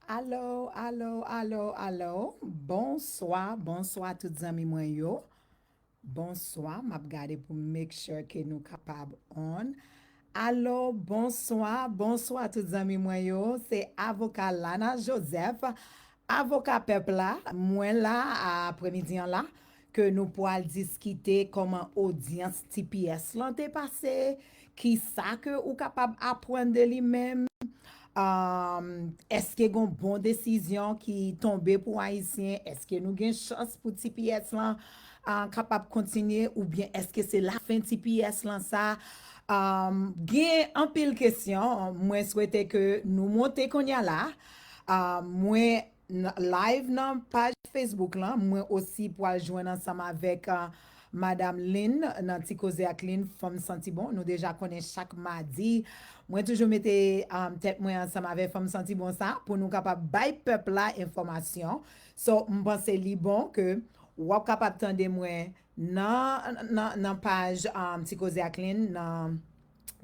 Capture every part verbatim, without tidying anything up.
Alo, alo, alo, alo. Bonswa, bonswa tout zanmi mwen yo. Bonswa, m ap gade pou m make sure ke nou kapab on. Alo, bonswa, bonswa tout zanmi mwen yo. Se avoka Lana Joseph, avoka pèp la. Mwen la, apremidi an la, ke nou pwal diskite kòman odyans T P S lan te pase, kisa ke ou kapab aprann de li menm, um, èske gon bon desizyon ki tonbe pou Ayisyen, èske nou gen chans pou T P S lan uh, kapab kontinye, oubyen èske se lafen T P S lan sa? Um, gen anpil kesyon, mwen swete ke nou monte kounye a la. Uh, mwen live nan paj Facebook lan, mwen osi pwal jwenn ansanm avèk uh, Madam Lynn nan Ti Koze ak Lynn, Fanm Santi Bon. Nou deja konnen chak madi, mwen toujou mete um, tèt mwen ansanm avèk Fanm Santi Bon sa pou nou kapab bay pèp la enfòmasyon. So, m panse li bon ke w ap kapab tande mwen nan, nan, nan paj um, Ti Koze ak Lynn, nan,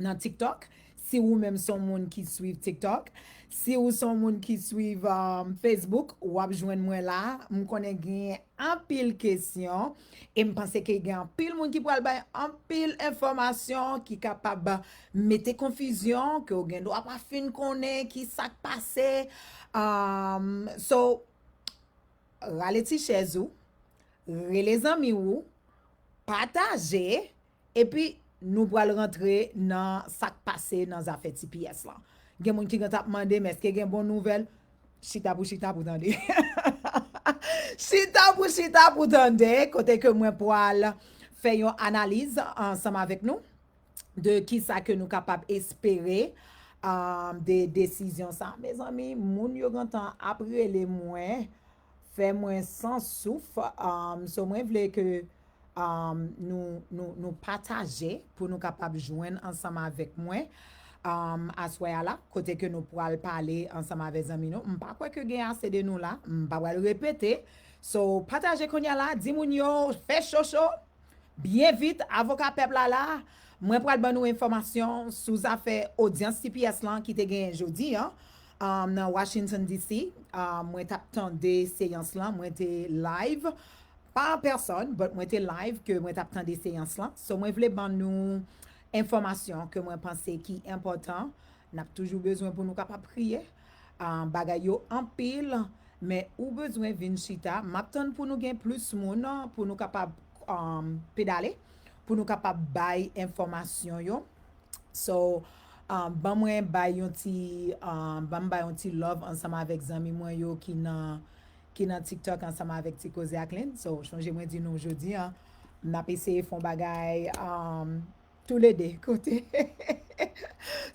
nan TikTok. Si ou menm se yon moun ki swiv TikTok, si ou se yon moun ki swiv um, Facebook, w ap jwenn mwen la. M konnen gen anpil kesyon e m panse ke gen anpil moun ki pral bay anpil enfòmasyon ki kapab mete konfizyon, ke w gen dwa pa fin konnen ki sa k pase. Um, so, rale ti chèz ou, rele zanmi ou, pataje, epi nou pral rantre nan sa k pase nan zafè T P S lan. Gen moun ki gen t ap mande m èske gen bon nouvèl. Chita pou chita pou tande. Chita pou chita pou tande, kote ke mwen pral fè yon analiz ansanm avèk nou de kisa ke nou kapab espere um, de desizyon sa. Mezanmi, moun yo gentan ap rele mwen, fè mwen san souf. Um, so mwen vle ke um, nou, nou, nou pataje pou nou kapab jwenn ansanm avèk mwen um, aswè a la, kote ke nou pral pale ansanm avèk zanmi nou. M pa kwè ke gen ase de nou la, m pa pral repete. So, pataje kounye a la, di moun yo, fè cho cho. Byen vit, avoka pèp la la, mwen pral ban nou enfòmasyon sou zafè odyans T P S lan ki te genyen jodi an um, nan Washington D C. Um, mwen t ap tande seyans lan, mwen te live, pa an pèsòn, but mwen te live ke mwen t ap tande seyans lan. So mwen vle ban nou enfòmasyon ke mwen panse ki enpòtan. N ap toujou bezwen pou nou kapab priye. Ah, bagay yo anpil, men ou bezwen vin chita. M ap tann pou nou gen plis moun pou nou kapab um, pedale, pou nou kapab bay enfòmasyon yo. So, um, ban mwen bay yon ti, um, ban m bay yon ti love ansanm avèk zanmi mwen yo ki nan, ki nan TikTok ansanm avèk Ti Koze ak Lynn. So, chonje mwen di nou jodi an, n ap eseye fè yon bagay um, toulede kote.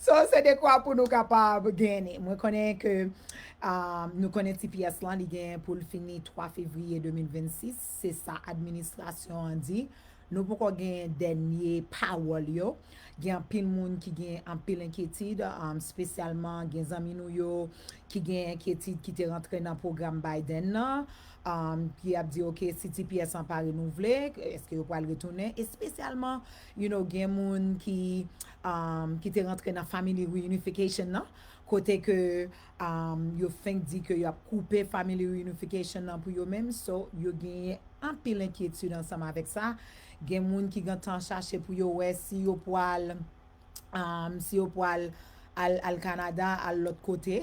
So, se dekwa pou nou kapab genne. Mwen konnen ke um, nou konnen T P S lan, li gen pou l fini twa fevriye de mil vennsis. Se sa administrasyon an di. Nou poko gen dènye pawòl yo. Gen anpil moun ki gen anpil enkyetid, um, espesyalman gen zanmi nou yo ki gen enkyetid ki te rantre nan pwogram Biden nan, um, ki ap di, ok, si T P S an pa renouvle, èske yo pral retounen? Espesyalman, you know, gen moun ki, um, ki te rantre nan family reunification nan, kote ke um, yo fenk di ke y ap koupe family reunification nan pou yo menm, so yo genyen anpil enkyetid ansanm avèk sa. Gen moun ki gentan chache pou yo wè si yo pral, um, si yo pral al, al Kanada, al lòt kote,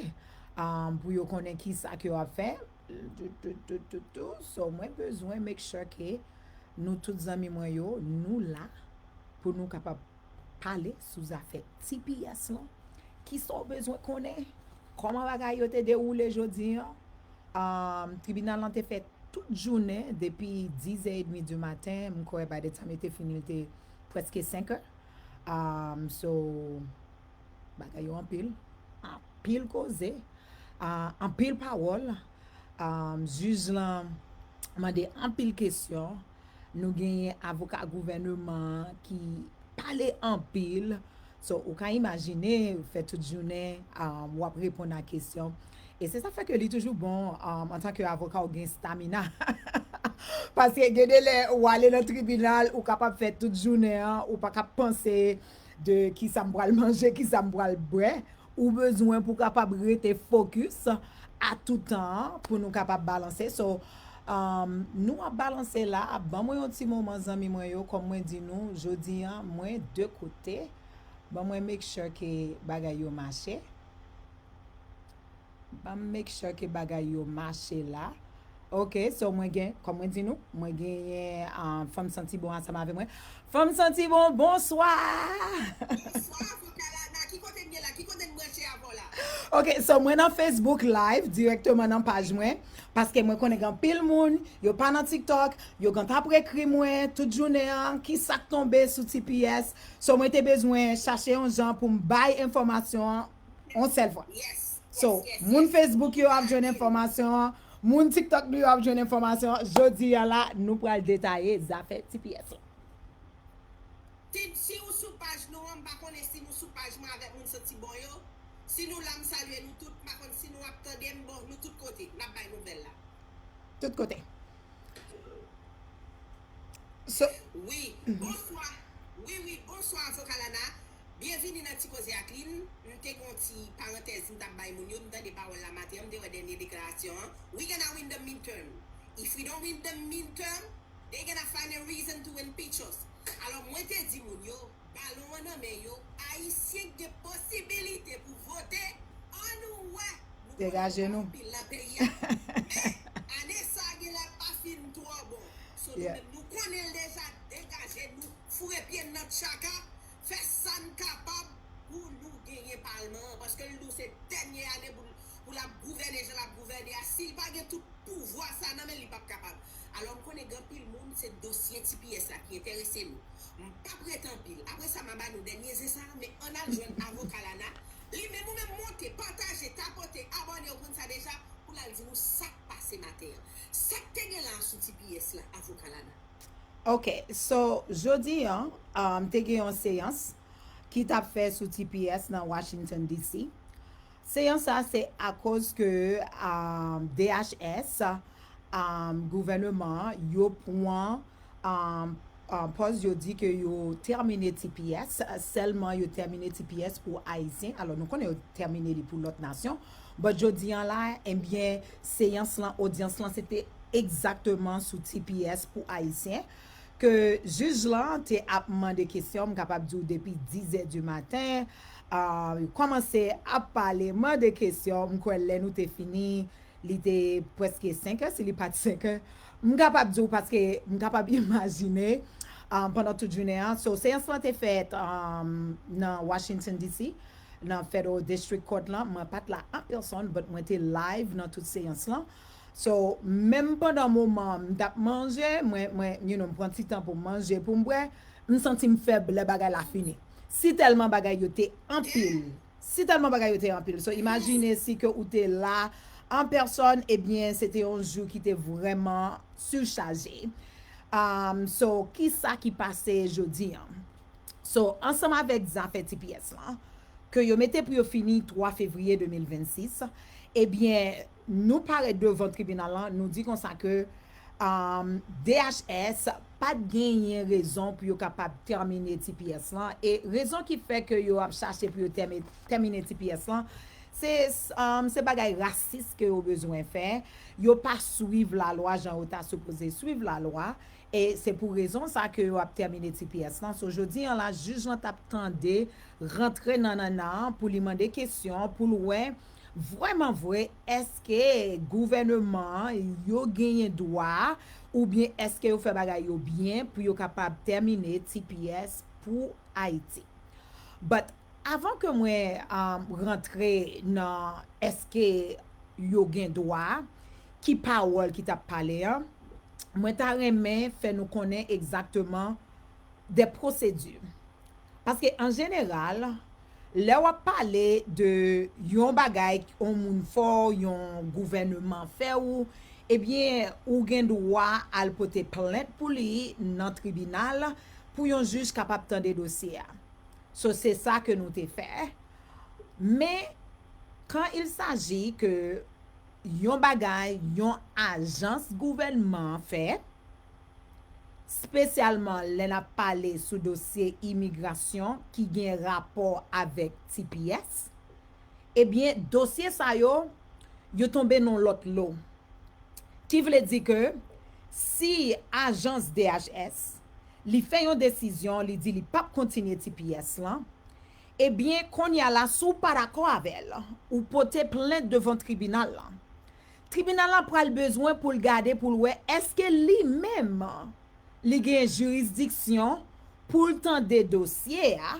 um, pou yo konnen ki sa ke yo ap fè. Tou, tou, tou, tou, tou. So, mwen bezwen make sure ke nou tout zanmi mwen yo, nou la pou nou kapab pale sou zafè T P S lan. Kisa w bezwen konnen? Kòman bagay yo te dewoule jodi an? Um, tribinal lan te fè tout jounen depi diz è edmi di maten. M kwè by the time yo te fini, li te prèske senk è. Um, so, bagay yo anpil. Anpil koze. Uh, anpil pawòl. Um, jij lan mande anpil kesyon. Nou genyen avoka gouvèneman an ki pale anpil. So, ou ka imajine, ou fè tout jounen, um, w ap reponn a kesyon. E se sa fè ke li toujou bon, um, antanke avoka, ou gen stamina. Paske gen de lè, ou ale nan tribinal, ou kapab fè tout jounen an, ou pa ka panse de kisa m pral manje, kisa m pral bwè. ou bezwen pou w kapab rete fokis a tout tan an, pou nou kapab balanse. So, um, nou ap balanse la, ban mwen yon ti moman, zanmi mwen yo, kòm mwen di nou, jodi an, mwen de kote. Ban mwen make sure ke bagay yo mache. Ban m make sure ke bagay yo mache la. Ok, so mwen gen, kòm mwen di nou, mwen genyen, ah, Fanm Santi Bon ansanm avè mwen. Fanm Santi Bon, bonswa! Bonswa, Avoka Lana. Ki kote m ye la? Ki kote m branche avè w la? Ok, so mwen nan Facebook Live, dirèkteman nan paj mwen, paske mwen konnen gen anpil moun, yo pa nan TikTok, yo gentan ap ekri mwen tout jounen an, ki sa k tonbe sou T P S. So mwen te bezwen chache yon jan pou m bay enfòmasyon an yon sèl fwa. Yes. So, moun Facebook yo ap jwenn enfòmasyon an, moun TikTok nou yo ap jwenn enfòmasyon an. Jodi a la, nou pral detaye zafè T P S la. Si, si ou sou paj nou an, m pa konnen si nou sou paj mwen avèk moun Santi Bon yo. Si nou la, m salye nou tout. M pa konn si nou ap tande m, bon, nou tout kote. N ap bay nouvèl la. Tout kote. So, Wi, bonswa. Wi, wi, bonswa, Avoka Lana. Byenvini nan Ti Koze ak Lin. M te gen yon ti parantèz m t ap bay moun yo. M tande pawòl la maten an, m te wè dènye deklarasyon an. We gonna win the midterm. If we don't win the midterm, they gonna find a reason to impeach us. Alò, mwen te di moun yo, balon an nan men yo, Ayisyen gen posibilite pou vote, ann wè. Nou konnen Degaje nou. Anpil nan peyi a. Men, ane sa a genlè pa fin twò bon. So, nou Yeah. menm, nou konnen l deja, degaje nou, foure pye n nan tchaka, fè sa n kapab pou nou genyen palman an, paske l di w se dènye ane pou, pou l ap gouvène jan l ap gouvène a. Si l pa gen tout pouvwa sa nan men l, li p ap kapab. Alò, m konnen gen anpil moun, se dosye T P S la ki enterese nou. M p ap rete anpil. Apre sa, m a ba nou dènye zen sa a, men ann al jwenn Avoka Lana. Li menm, ou menm, monte, pataje, tapote, abòne, ou konn sa deja, pou l al di nou sa k pase maten an. Sa k te gen la sou T P S la, Avoka Lana? Ok, so, jodi an, um, te gen yon seyans ki t ap fè sou T P S nan Washington D C. Seyans sa se akoz ke, um, D H S, um, gouvènman an, yo pran, um, um, pòz yo di ke yo tèmine T P S, sèlman yo tèmine T P S pou Ayisyen. Alò, nou konnen yo tèmine li pou lòt nasyon. But jodi an la, ebyen, seyans lan, odyans lan, se te egzakteman sou T P S pou Ayisyen. Ke jij lan te ap mande kesyon, m kapab di w depi dizè di maten, ah, yo kòmanse ap pale, mande kesyon, m kwè lè nou te fini, li te prèske senkè, si li pa t senkè. M kapab di w paske m kapab imajine, ah, pandan tout jounen an. So, seyans lan te fèt, ah, nan Washington D C, nan Federal District Court lan. Mwen pa t la an pèsòn, but mwen te live nan tout seyans lan. So, menm pandan moman m t ap manje, mwen, mwen, you know, m pran ti tan pou m manje, pou m bwè, m santi m fèb lè bagay la fini. Si tèlman bagay yo te anpil, si tèlman bagay yo te anpil. So, imajine si ke ou te la an pèsòn, ebyen, se te yon jou ki te vrèman sichaje. Um, so, ki sa ki pase jodi an? So, ansanm avèk zafè T P S lan, ke yo mete pou yo fini twa fevriye de mil vennsis, ebyen, nou parèt devan tribinal lan, nou di konsa ke, um, D H S pa t genyen rezon pou yo kapab tèmine T P S lan, e rezon ki fè ke yo ap chache pou yo tèmi-, tèmine T P S lan, se, um, se bagay rasis ke yo bezwen fè. Yo pa swiv lalwa jan yo ta sipoze swiv lalwa. E se pou rezon sa ke yo ap tèmine T P S lan. So, jodi an la, jij lan t ap tande, rantre nan nannan an pou li mande kesyon, pou l wè vrèman vre, èske gouvènman an yo genyen dwa, oubyen èske yo fè bagay yo byen pou yo kapab tèmine T P S pou Ayiti. But avan ke mwen, um, rantre nan èske yo gen dwa, ki pawòl ki t ap pale an, mwen ta renmen fè nou konnen egzakteman de pwosedi. Paske an jeneral, lè w ap pale de yon bagay yon moun fè w, yon gouvènman fè w, ebyen, ou gen dwa al pote plent pou li nan tribinal pou yon jij kapab tande dosye a. So, se sa ke nou te fè. Men, quand il s'agit ke yon bagay, yon ajans gouvènman an fè, espesyalman lè n ap pale sou dosye imigrasyon ki gen rapò avèk T P S, Ebyen, dosye sa yo, yo tonbe nan lòt lo. Ki vle di ke si ajans D H S, li fè yon desizyon, li di li p ap kontinye T P S lan, ebyen, kounye a la, si w pa dakò avè l, ou pote plent devan tribinal lan. Tribinal lan pral bezwen pou l gade, pou l wè èske li menm li gen jirisdiksyon pou l tande dosye a,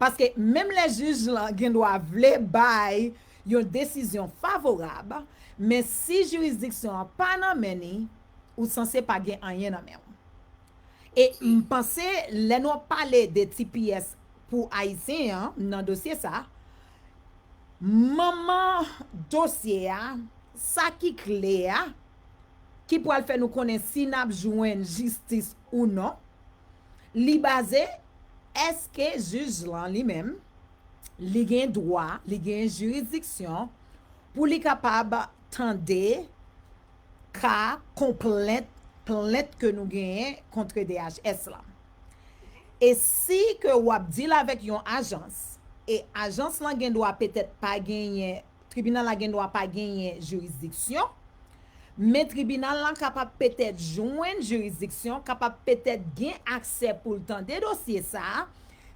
paske menm lè jij lan gen dwa vle bay yon desizyon favorab, men si jirisdiksyon an pa nan men li, ou sanse pa gen anyen nan men w. E m panse lè nou ap pale de T P S pou Ayisyen an nan dosye sa, manman dosye a, sa ki kle a, ki pral fè nou konnen si n ap jwenn jistis ou non, li baze èske jij lan li menm, li gen dwa, li gen jirisdiksyon pou li kapab tande ka konplent, plent ke nou genyen kont D H S lan. E si ke w ap deal avèk yon ajans, e ajans lan gen dwa petèt pa genyen, tribinal la gen dwa pa genyen jirisdiksyon, men tribinal lan kapab petèt jwenn jirisdiksyon, kapab petèt gen aksè pou l tande dosye sa a,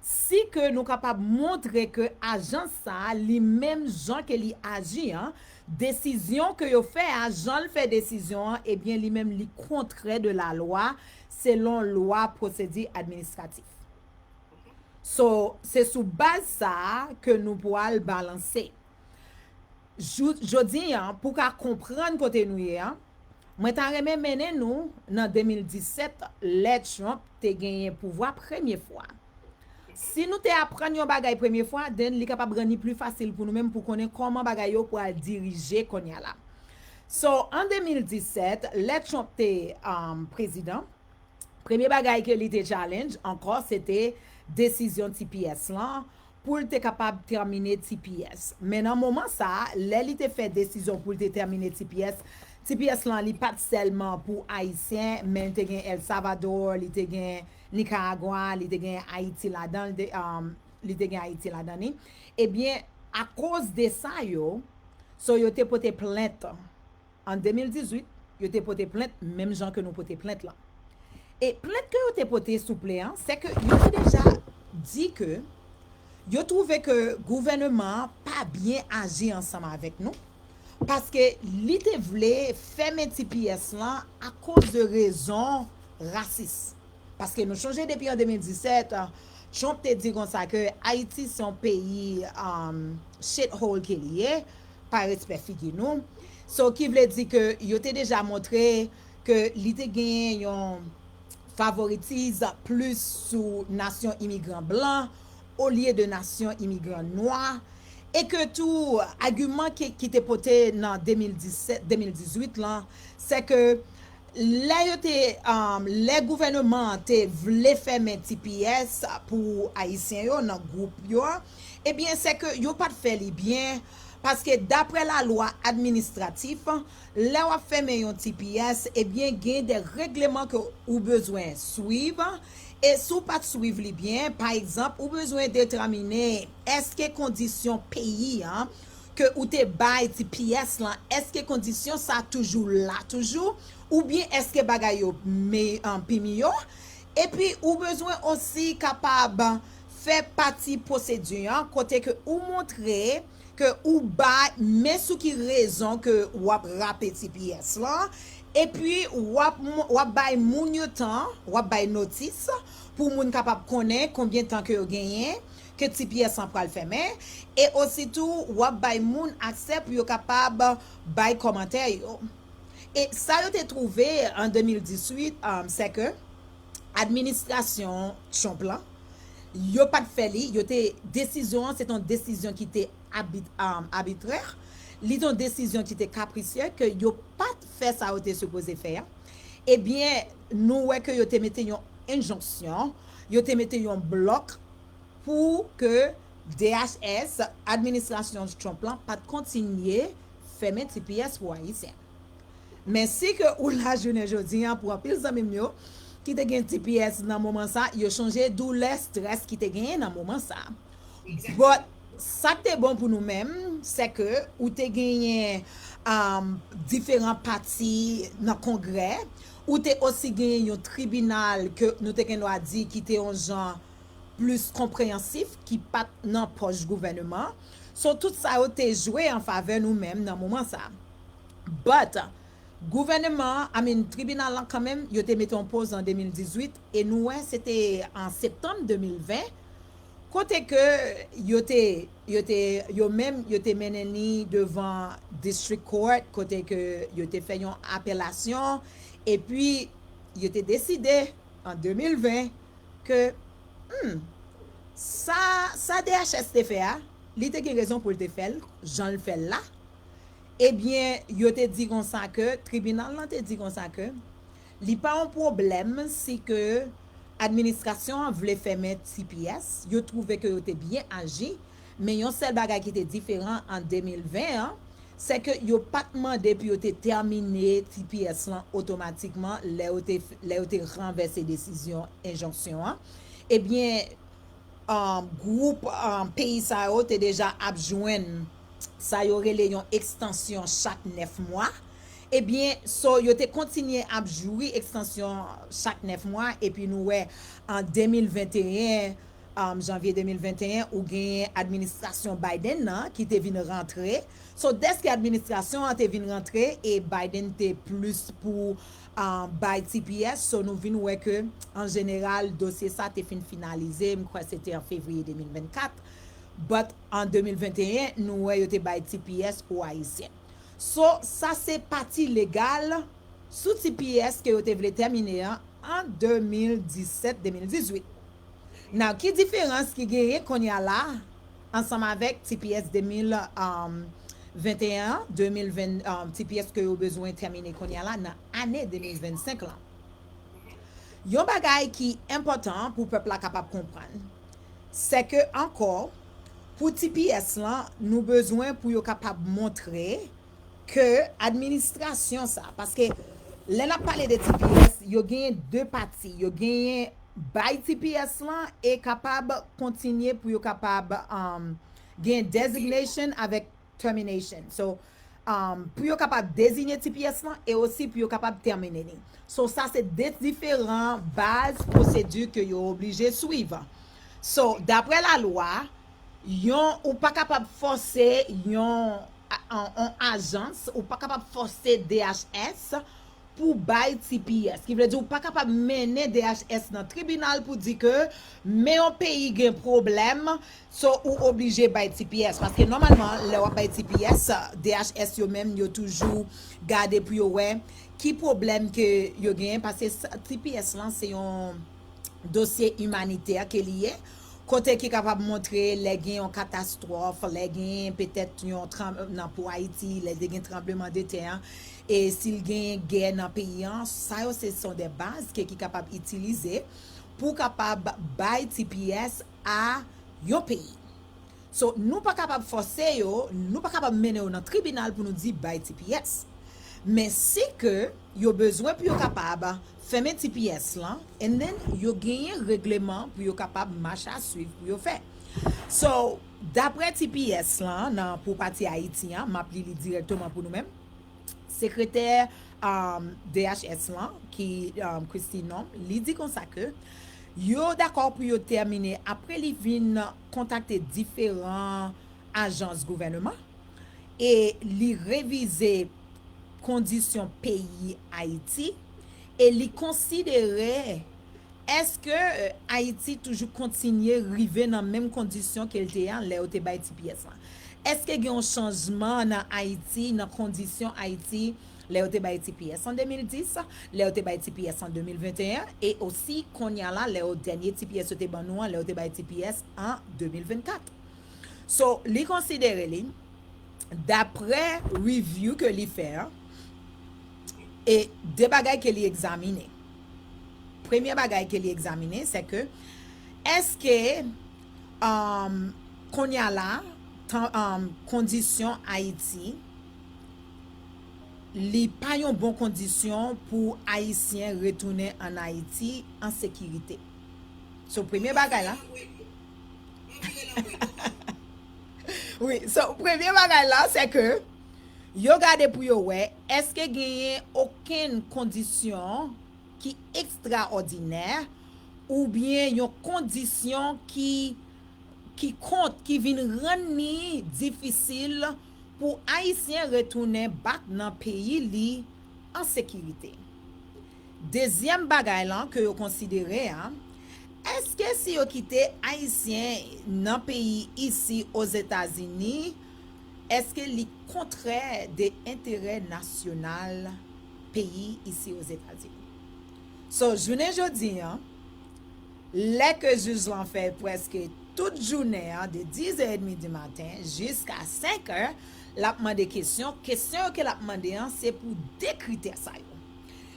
si ke nou kapab montre ke ajans sa a, li menm jan ke li aji an, desizyon ke yo fè a, jan l fè desizyon an, ebyen, li menm li kontrè de la lwa, selon lwa pwosedi administratif. So, se sou baz sa a ke nou pral balanse. Jou-, jodi an, pou ka konprann kote nou ye an, mwen ta renmen mennen nou nan de mil disèt, lè Trump te genyen pouvwa premye fwa. Si nou te aprann yon bagay premye fwa, then li kapab rann li pli fasil pou nou menm pou konnen kòman bagay yo pral dirije kounye a la. So, an de mil disèt, lè Trump te, um, prezidan, premye bagay ke li te challenge ankò, se te desizyon T P S lan, pou l te kapab tèmine T P S. Men nan moman sa a, lè li te fè desizyon pou l te tèmine T P S, T P S lan, li pa t sèlman pou Ayisyen, men li te gen El Salvador, li te gen Nicaragua, li te gen Ayiti ladan, li te, um, li te gen Ayiti ladan li. Ebyen, akoz de sa yo, so yo te pote plent an de mil dizuit, yo te pote plent menm jan ke nou pote plent lan. E plent ke yo te pote, souple an, se ke yo te deja di ke yo twouve ke gouvènman an pa byen aji ansanm avèk nou, paske li te vle fèmen T P S lan akoz de rezon rasis. Paske nou chonje depi an de mil disèt, Trump te di konsa ke Ayiti se yon peyi, um, shithole ke li ye, pa respè figi nou. So, ki vle di ke yo te deja montre ke li te genyen yon favoritis plis sou nasyon imigran blan olye de nasyon imigran nwa, e ke tou agiman ki, ki te pote nan de mil disèt, de mil dizuit lan, se ke lè yo te, um, lè gouvènman an te vle fèmen T P S pou Ayisyen yo nan gwoup yo, ebyen, se ke yo pa t fè li byen, paske daprè lalwa administratif, lè w ap fèmen yon T P S, ebyen, gen de regleman ke ou bezwen swiv, e si w pa t swiv li byen, pa egzanp, ou bezwen detèmine èske kondisyon peyi an ke ou te bay T P S lan, èske kondisyon sa toujou la toujou, oubyen èske bagay yo me-, an, pi miyò? Epi ou bezwen osi kapab fè pati pwosedi an kote ke ou montre ke ou bay, men sou ki rezon ke w ap rape T P S lan, epi w ap, w ap bay moun yo tan, w ap bay notis pou moun kapab konnen konbyen tan ke yo genyen, ke T P S lan pral fèmen, e ositou w ap bay moun aksè pou yo kapab bay kòmantè yo. E sa yo te twouve an de mil dizuit, um, se ke administrasyon Trump lan, yo pa t fè li, yo te, desizyon an, se te yon desizyon ki te abit-, um, abitrè, li te yon desizyon ki te kaprisye, ke yo pa t fè sa yo te sipoze fè a. Ebyen, nou wè ke yo te mete yon enjonksyon, yo te mete yon blòk pou ke D H S, administrasyon Trump lan, pa t kontinye fèmen T P S pou Ayisyen. Men si ke ou la jounen jodi an, pou anpil zanmi m yo ki te gen T P S nan moman sa, yo chonje doulè, strès ki te genyen nan moman sa. But sa k te bon pou nou menm, se ke ou te genyen um, diferan pati nan Kongrè, ou te osi genyen yon tribinal ke nou te gen dwa di ki te yon jan plis konpreyansif, ki pa t nan pòch gouvènman. So, tout sa yo te jwe an favè nou menm nan moman sa. But, gouvènman, I mean, tribinal lan kanmenm, yo te mete yon poz an de mil dizuit, e nou wè se te an septanm de mil ven, kote ke yo te, yo te, yo menm, yo te mennen li devan District Court, kote ke yo te fè yon apelasyon, epi yo te deside an de mil ven ke, hmm, sa, sa D H S te fè a, li te gen rezon pou l te fè l, jan l fè l la. Ebyen, yo te di konsa ke, tribinal lan te di konsa ke, li pa yon pwoblèm si ke administrasyon an vle fèmen T P S, yo twouve ke yo te byen aji, men yon sèl bagay ki te diferan an de mil ven an, se ke yo pa t mande pou yo te tèmine T P S lan otomatikman lè yo te, lè yo te ranvèse desizyon enjonksyon an. Ebyen, um, gwoup um, peyi sa yo te deja ap jwenn sa yo rele yon ekstansyon chak nèf mwa. Ebyen, so yo te kontinye ap jwi ekstansyon chak nèf mwa, epi nou wè an de mil venteyen, um, janvye de mil venteyen, ou genyen administrasyon Biden nan ki te vin rantre. So, dèske administrasyon an te vin rantre e Biden te plis pou um, bay T P S, so nou vin wè ke, an jeneral, dosye sa te fin finalize, m kwè se te an fevriye de mil vennkat, but an de mil venteyen, nou wè yo te bay T P S pou Ayisyen. So, sa se pati legal sou T P S ke yo te vle tèmine an, an de mil disèt, de mil dizuit. Now, ki diferans ki genyen kounye a la ansanm avèk T P S de mil venteyen an, de mil ven, um, T P S ke yo bezwen tèmine kounye a la nan ane de mil vennsenk lan? Yon bagay ki enpòtan pou pèp la kapab konprann, se ke ankò, pou T P S lan, nou bezwen pou yo kapab montre ke administrasyon sa, paske lè n ap pale de T P S, yo genyen de pati, yo genyen bay T P S lan e kapab kontinye pou yo kapab um, gen designation avèk termination. So, um, pou yo kapab deziye T P S lan e osi pou yo kapab tèmine li. So, sa se de diferan baz pwosedi ke yo oblije swiv. So, daprè lalwa, yon, ou pa kapab fòse yon, a- an, an ajans, ou pa kapab fòse D H S pou bay T P S. Ki vle di ou pa kapab mennen D H S nan tribinal pou di ke men yon peyi gen pwoblèm, so ou oblije bay T P S. Paske nòmalman, lè w ap bay T P S, D H S yo menm, yo toujou gade pou yo wè ki pwoblèm ke yo genyen. Paske sa- T P S lan, se yon dosye imanitè ke li ye, kote ki kapab montre lè gen yon katastwòf, lè gen petèt yon tranb- nan pou Ayiti, lè te gen tranbleman de tè an, e si l gen gè nan peyi an, sa yo se sont des bases ke ki kapab itilize pou kapab bay T P S a yon peyi. So, nou pa kapab fòse yo, nou pa kapab mennen yo nan tribinal pou nou di bay T P S. Men si ke yo bezwen pou yo kapab fèmen T P S lan, and then yo genyen regleman pou yo kapab mach a swiv pou yo fè. So, daprè T P S lan, nan pou pati Ayiti an, m ap li li dirèkteman pou nou menm. Sekretè um, D H S lan, ki um, Kristi Noem, li di konsa ke yo dakò pou yo tèmine apre li vin kontakte diferan ajans gouvènman e li revize kondisyon peyi Ayiti e li konsidere èske euh, Ayiti toujou kontinye rive nan menm kondisyon ke l te an lè yo te bay T P S lan? Èske gen yon chanjman nan Ayiti, nan kondisyon Ayiti, lè yo te bay T P S an de mil dis, lè yo te bay T P S an de mil venteyen, e osi kounye a la, lè yo dènye T P S yo te ban nou an, lè yo te bay T P S an de mil vennkat? So, li konsidere li, daprè review ke li fè an, e de bagay ke li egzamine. Premye bagay ke li egzamine, se ke èske um, kounye a la, tan, um, kondisyon Ayiti, li pa yon bon kondisyon pou Ayisyen retounen ann Ayiti an sekirite. So, premye bagay la. Wi, so, premye bagay la, se ke yo gade pou yo wè, èske genyen okenn kondisyon ki ekstraòdinè oubyen yon kondisyon ki, ki kont, ki vin rann li difisil pou Ayisyen retounen back nan peyi li an sekirite. Dezyèm bagay lan ke yo konsidere a, èske si yo kite Ayisyen nan peyi isi Ozetazini, èske li kontrè de enterè nasyonal peyi isi Ozetazini? So, jounen jodi an, lè ke jij lan fè prèske tout jounen an, de dizè edmi di maten jiska senkè, l ap mande kesyon. Kesyon yo ke l ap mande an, se pou de kritè sa yo.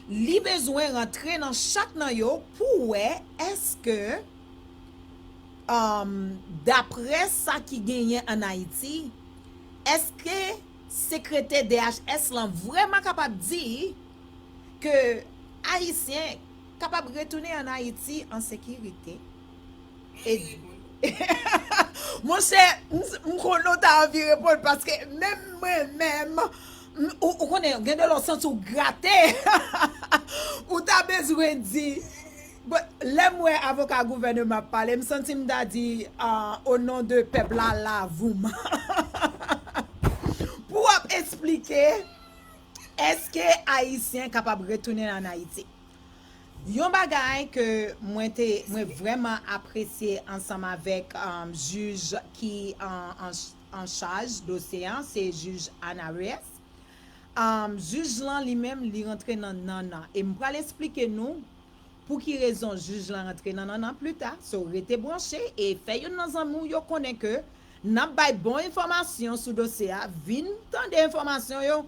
Li bezwen rantre nan chak nan yo pou wè èske, um, daprè sa ki genyen ann Ayiti, èske sekretè D H S lan vrèman kapab di ke Ayisyen kapab retounen ann Ayiti an sekirite? E monchè, m, m konnen w ta anvi reponn, paske menm mwen menm, m, ou, ou konnen, gen de lè w santi w grate. Ou ta bezwen di, bon, lè m wè avoka gouvènman ap pale, m santi m ta di, ah, o non de pèp la, la voum. Pou w ap esplike, èske Ayisyen kapab retounen ann Ayiti? Yon bagay ke mwen te, mwen vrèman apresye ansanm avèk, um, jij ki an, an, an chaj dosye an, se jij Ana Reyes. Um, jij lan li menm, li rantre nan nannan. E m pral esplike nou pou ki rezon jij lan rantre nan nannan pli ta. So, rete branche e fè youn nan zanmi w yo konnen ke n ap bay bon enfòmasyon sou dosye a. Vin tande enfòmasyon yo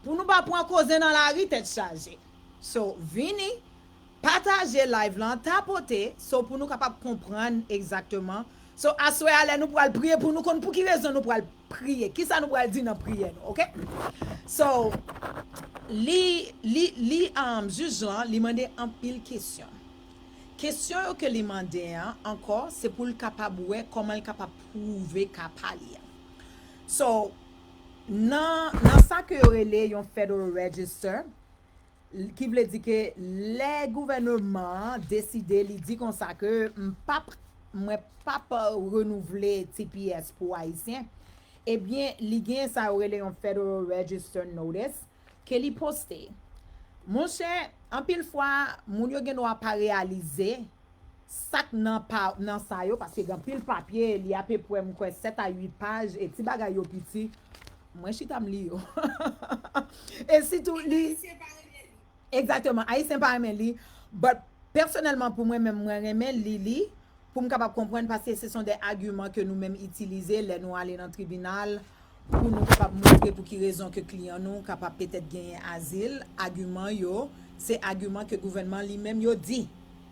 pou nou pa pran koze nan lari tèt chaje. So, vini, pataje live lan, tapote, so pou nou kapab konprann egzakteman. So, aswè a, lè nou pral priye, pou nou konn pou ki rezon nou pral priye, kisa nou pral di nan priyè nou, oke? So, li, li, li, um, jij lan, li mande anpil kesyon. Kesyon yo ke li mande an, ankò, se pou l kapab wè kòman l kapab pwouve ka pa li an. So, nan, nan sa ke yo rele yon Federal Register, ki vle di ke lè gouvènman an deside, li di konsa ke m p ap, mwen p ap renouvle T P S pou Ayisyen, ebyen, li gen sa yo rele yon Federal Register Notice ke li poste. Monchè, anpil fwa, moun yo gen dwa pa reyalize sa k nan pa, nan sa yo, paske gen anpil papye, li apepwè, m kwè, sèt a uit paj, e ti bagay yo piti, mwen chita m li yo. E sitou li, egzakteman, Ayisyen pa renmen li, but pèsonèlman pou mwen menm, mwen renmen li li, pou m kapab konprann, paske se son de agiman ke nou menm itilize lè nou ale nan tribinal, pou nou kapab montre pou ki rezon ke kliyan nou kapab petèt genyen azil, agiman yo, se agiman ke gouvènman li menm yo di.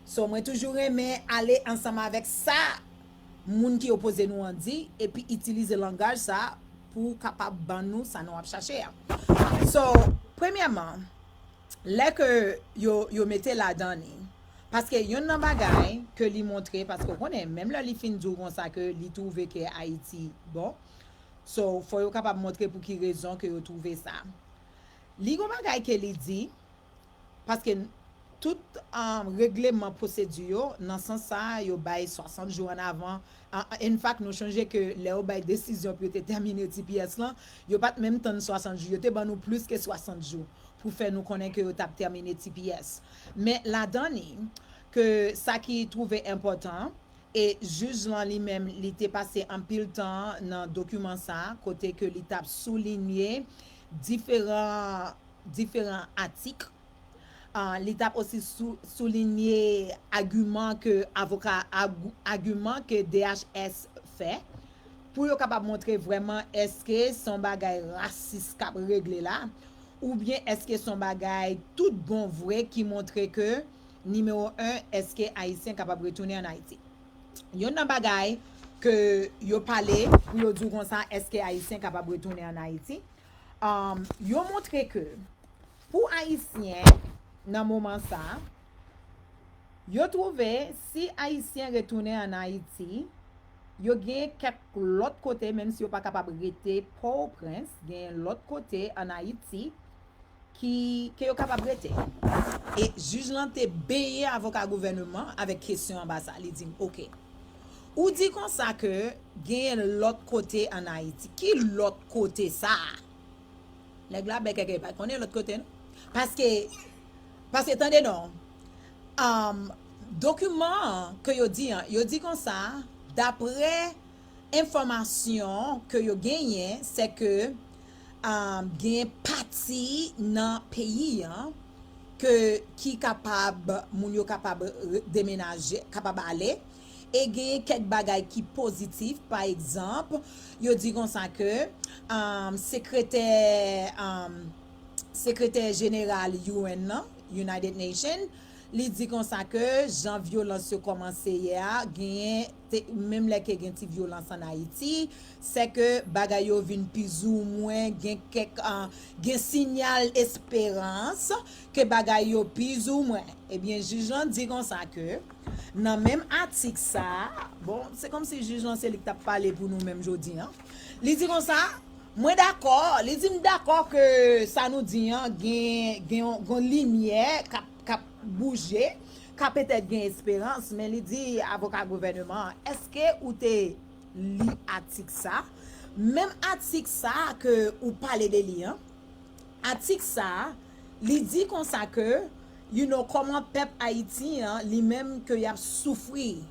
So, mwen toujou renmen ale ansanm avèk sa moun ki opoze nou an di, epi itilize langaj sa pou kapab ban nou sa nou ap chache a. So, premyèman, lè ke yo, yo mete ladan li, paske youn nan bagay ke li montre, paske w konnen, menm lè li fin di w konsa ke li twouve ke Ayiti bon, so, fò yo kapab montre pou ki rezon ke yo twouve sa. Li gon bagay ke li di, paske tout, um, regleman pwosedi yo, nan sans sa, yo bay swasant jou an avan. An, an, in fact, nou chonje ke lè yo bay desizyon pou yo te tèmine T P S lan, yo pa t menm tann swasant jou. Yo te ban nou plis ke swasant jou pou fè nou konnen ke yo t ap tèmine T P S. Men ladan li, ke sa ki twouve enpòtan, e jij lan li menm, li te pase anpil tan nan dokiman sa, kote ke li t ap soulinye diferan, diferan atik. Ah, li t ap osi sou, soulinye agiman ke avoka, ag-, agiman ke D H S fè, pou yo kapab montre vrèman èske se yon bagay rasis k ap regle la, oubyen èske se yon bagay tout bon vre ki montre ke, nimewo en, èske Ayisyen kapab retounen ann Ayiti? Youn nan bagay ke yo pale pou yo di w konsa, èske Ayisyen kapab retounen ann Ayiti? Um, yo montre ke pou Ayisyen, nan moman sa, yo twouve si Ayisyen retounen ann Ayiti, yo gen kèk lòt kote, menm si yo pa kapab rete Pòtoprens, gen lòt kote ann Ayiti ki, ke yo kapab rete. E jij lan te benyen avoka gouvènman avèk kesyon anba sa. Li di m, "Oke, ou di konsa ke gen lòt kote ann Ayiti. Ki lòt kote sa a?" Nèg la bèkèkè, pa konnen lòt kote, non. Paske, paske tande non, um, dokiman an ke yo di an, yo di konsa, daprè enfòmasyon ke yo genyen, se ke um, gen pati nan peyi an ke, ki kapab, moun yo kapab re- demenaje, kapab ale. E gen kèk bagay ki pozitif, pa egzanp, yo di konsa ke um, sekretè, um, sekretè jeneral U N nan, United Nations, li di konsa ke jan vyolans yo kòmanse yè a, genyen, te- menm lè ke gen ti vyolans ann Ayiti, se ke bagay yo vin pizoumwen gen kèk, ah, gen sinyal esperans ke bagay yo pizoumwen. Ebyen, jij lan di konsa ke nan menm atik sa, bon, se kòmsi jij lan se li ki t ap pale pou nou menm jodi an. Li di konsa, mwen dakò, li di m dakò ke sa nou di an gen, gen yon, gen yon limyè k ap, k ap bouje, ka petèt gen esperans, men li di avoka gouvènman an, èske ou te li atik sa? Menm atik sa ke ou pale de li an, atik sa, li di konsa ke, you know, kòman pèp Ayiti an, li menm ke y ap soufri.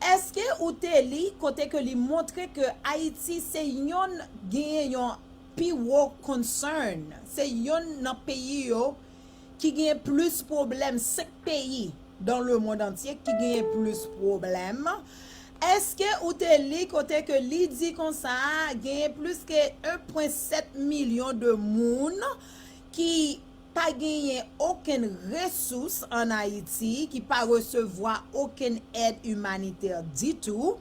Èske ou te li kote ke li montre ke Ayiti se yonn genyen yon pi wo concern, se yonn nan peyi yo ki genyen plis pwoblèm, senk peyi dans le monde entier ki genyen plis pwoblèm. Èske ou te li kote ke li di konsa genyen plis ke en pwen sèt milyon de moun ki pa genyen okenn resous ann Ayiti, ki pa resevwa okenn èd imanitè ditou,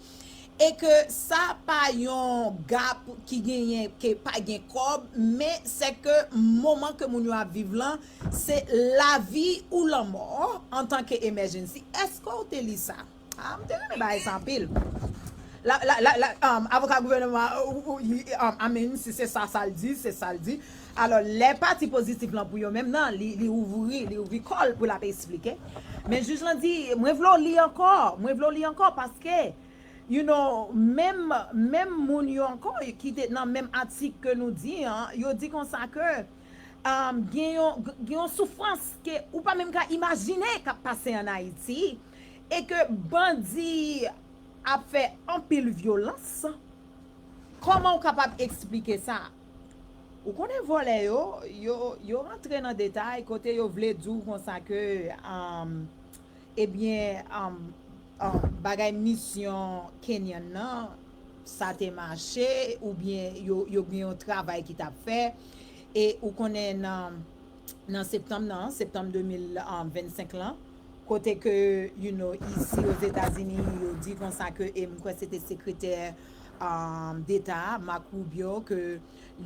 e ke sa pa yon gap ki genyen, ke pa gen kòb, men se ke moman ke moun yo ap viv lan, se lavi ou lanmò antanke emergency. Èske w te li sa? Ah, m te renmen bagay sa anpil. La, la, la, la, um, avoka gouvènman, uh, uh, uh, um, I mean, si se sa sa l di, se sa l di. Alò, lè pati pozitif lan pou yo menm nan, li, li ouvri, li ouvri kò l pou l ap eksplike. Men jij lan di, mwen vle w li ankò, mwen vle w li ankò paske, you know, menm, menm moun yo ankò ki te nan menm atik ke nou di an, yo di konsa ke, um, gen yon, gen yon soufrans ke ou pa menm ka imajine k ap pase ann Ayiti, e ke bandi ap fè anpil vyolans. Kòman w kapab eksplike sa? Ou konnen vòlè yo, yo, yo rantre nan detay kote yo vle di w konsa ke, um, ebyen, um, um, bagay misyon Kenyan nan, sa te mache, oubyen yo, yo gen yon travay ki t ap fè. E ou konnen nan, nan septanm nan, septanm de mil vennsenk lan, kote ke, you know, isi Ozetazini, yo di konsa ke, e m kwè se te sekretè, um, deta, Marco Rubio, ke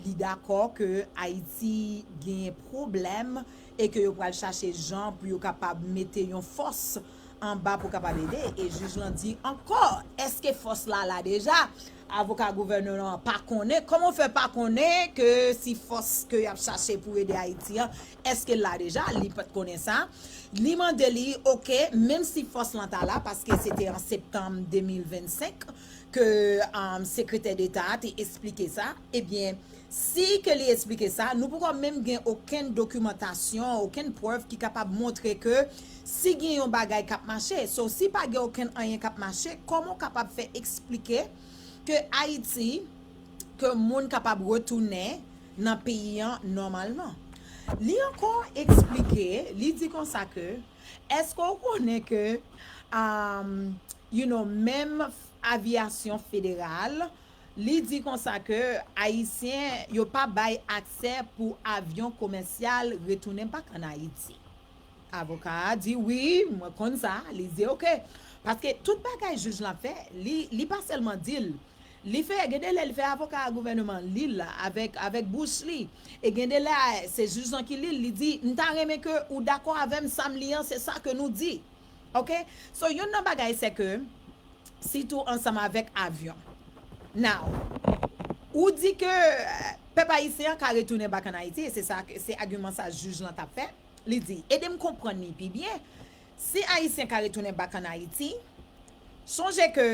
li dakò ke Ayiti genyen pwoblèm e ke yo pral chache jan pou yo kapab mete yon fòs anba pou kapab ede. E jij lan di ankò, èske fòs la la deja? Avoka gouvènman an pa konnen. Kòman w fè pa konnen ke si fòs ke y ap chache pou ede Ayiti an, èske l la deja? Li pa t konnen sa. Li mande li, oke, menm si fòs lan ta la, paske se te an septanm de mil vennsenk ke, um, sekretè deta a te eksplike sa, ebyen, si ke li eksplike sa, nou poko menm gen okenn dokimantasyon, okenn prèv ki kapab montre ke si gen yon bagay k ap mache. So, si pa gen okenn anyen k ap mache, kòman w kapab fè eksplike ke Ayiti, ke moun kapab retounen nan peyi an nòmalman? Li ankò eksplike, li di konsa ke, èske w konnen ke, um, you know, menm avyasyon federal, li di konsa ke Ayisyen yo pa bay aksè pou avyon komèsyal retounen bak ann Ayiti. Avoka a di, "Wi, mwen konn sa." Li di, "Oke." Paske tout bagay jij lan fè, li, li pa sèlman di l. Li fè, gen de lè, li fè avoka a gouvènman li l avèk, avèk bouch li. E gen de lè, se jij lan ki li l, li di, "M ta renmen ke ou dakò avè m, sa m li an, se sa ke nou di." Oke? So, youn nan bagay, se ke, sitou ansanm avèk avyon. Now, ou di ke, euh, pèp ayisyen an ka retounen back ann Ayiti, e se sa, se agiman sa jij lan t ap fè. Li di, ede m konprann li pi byen. Si Ayisyen ka retounen back ann Ayiti, sonje ke,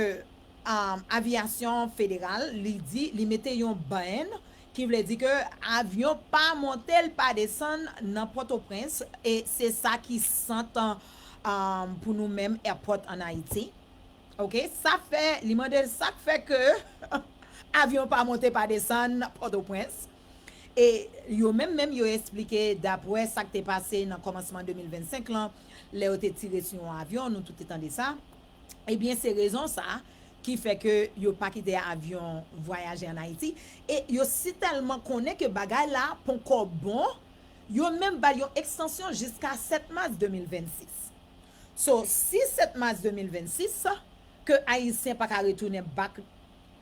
um, Avyasyon Federal, li di, li mete yon ban, ki vle di ke avyon pa monte, l pa desann nan Pòtoprens, e se sa ki sant, um, pou nou menm airport ann Ayiti. Ok, sa fè, li mande l sa k fè ke avyon pa monte pa desann Pòtoprens. E yo menm, menm yo esplike, dapre sa k te pase nan kòmansman de mil vennsenk lan, lè yo te tire sou yon avyon, nou tout te tande sa. Ebyen, se rezon sa ki fè ke yo pa kite avyon vwayaje ann Ayiti. E yo si tèlman konnen ke bagay la ponkò bon, yo menm ba l yon ekstansyon jiska sèt mas de mil vennsis. So, si sèt mas de mil vennsis, ke Ayisyen pa ka retounen back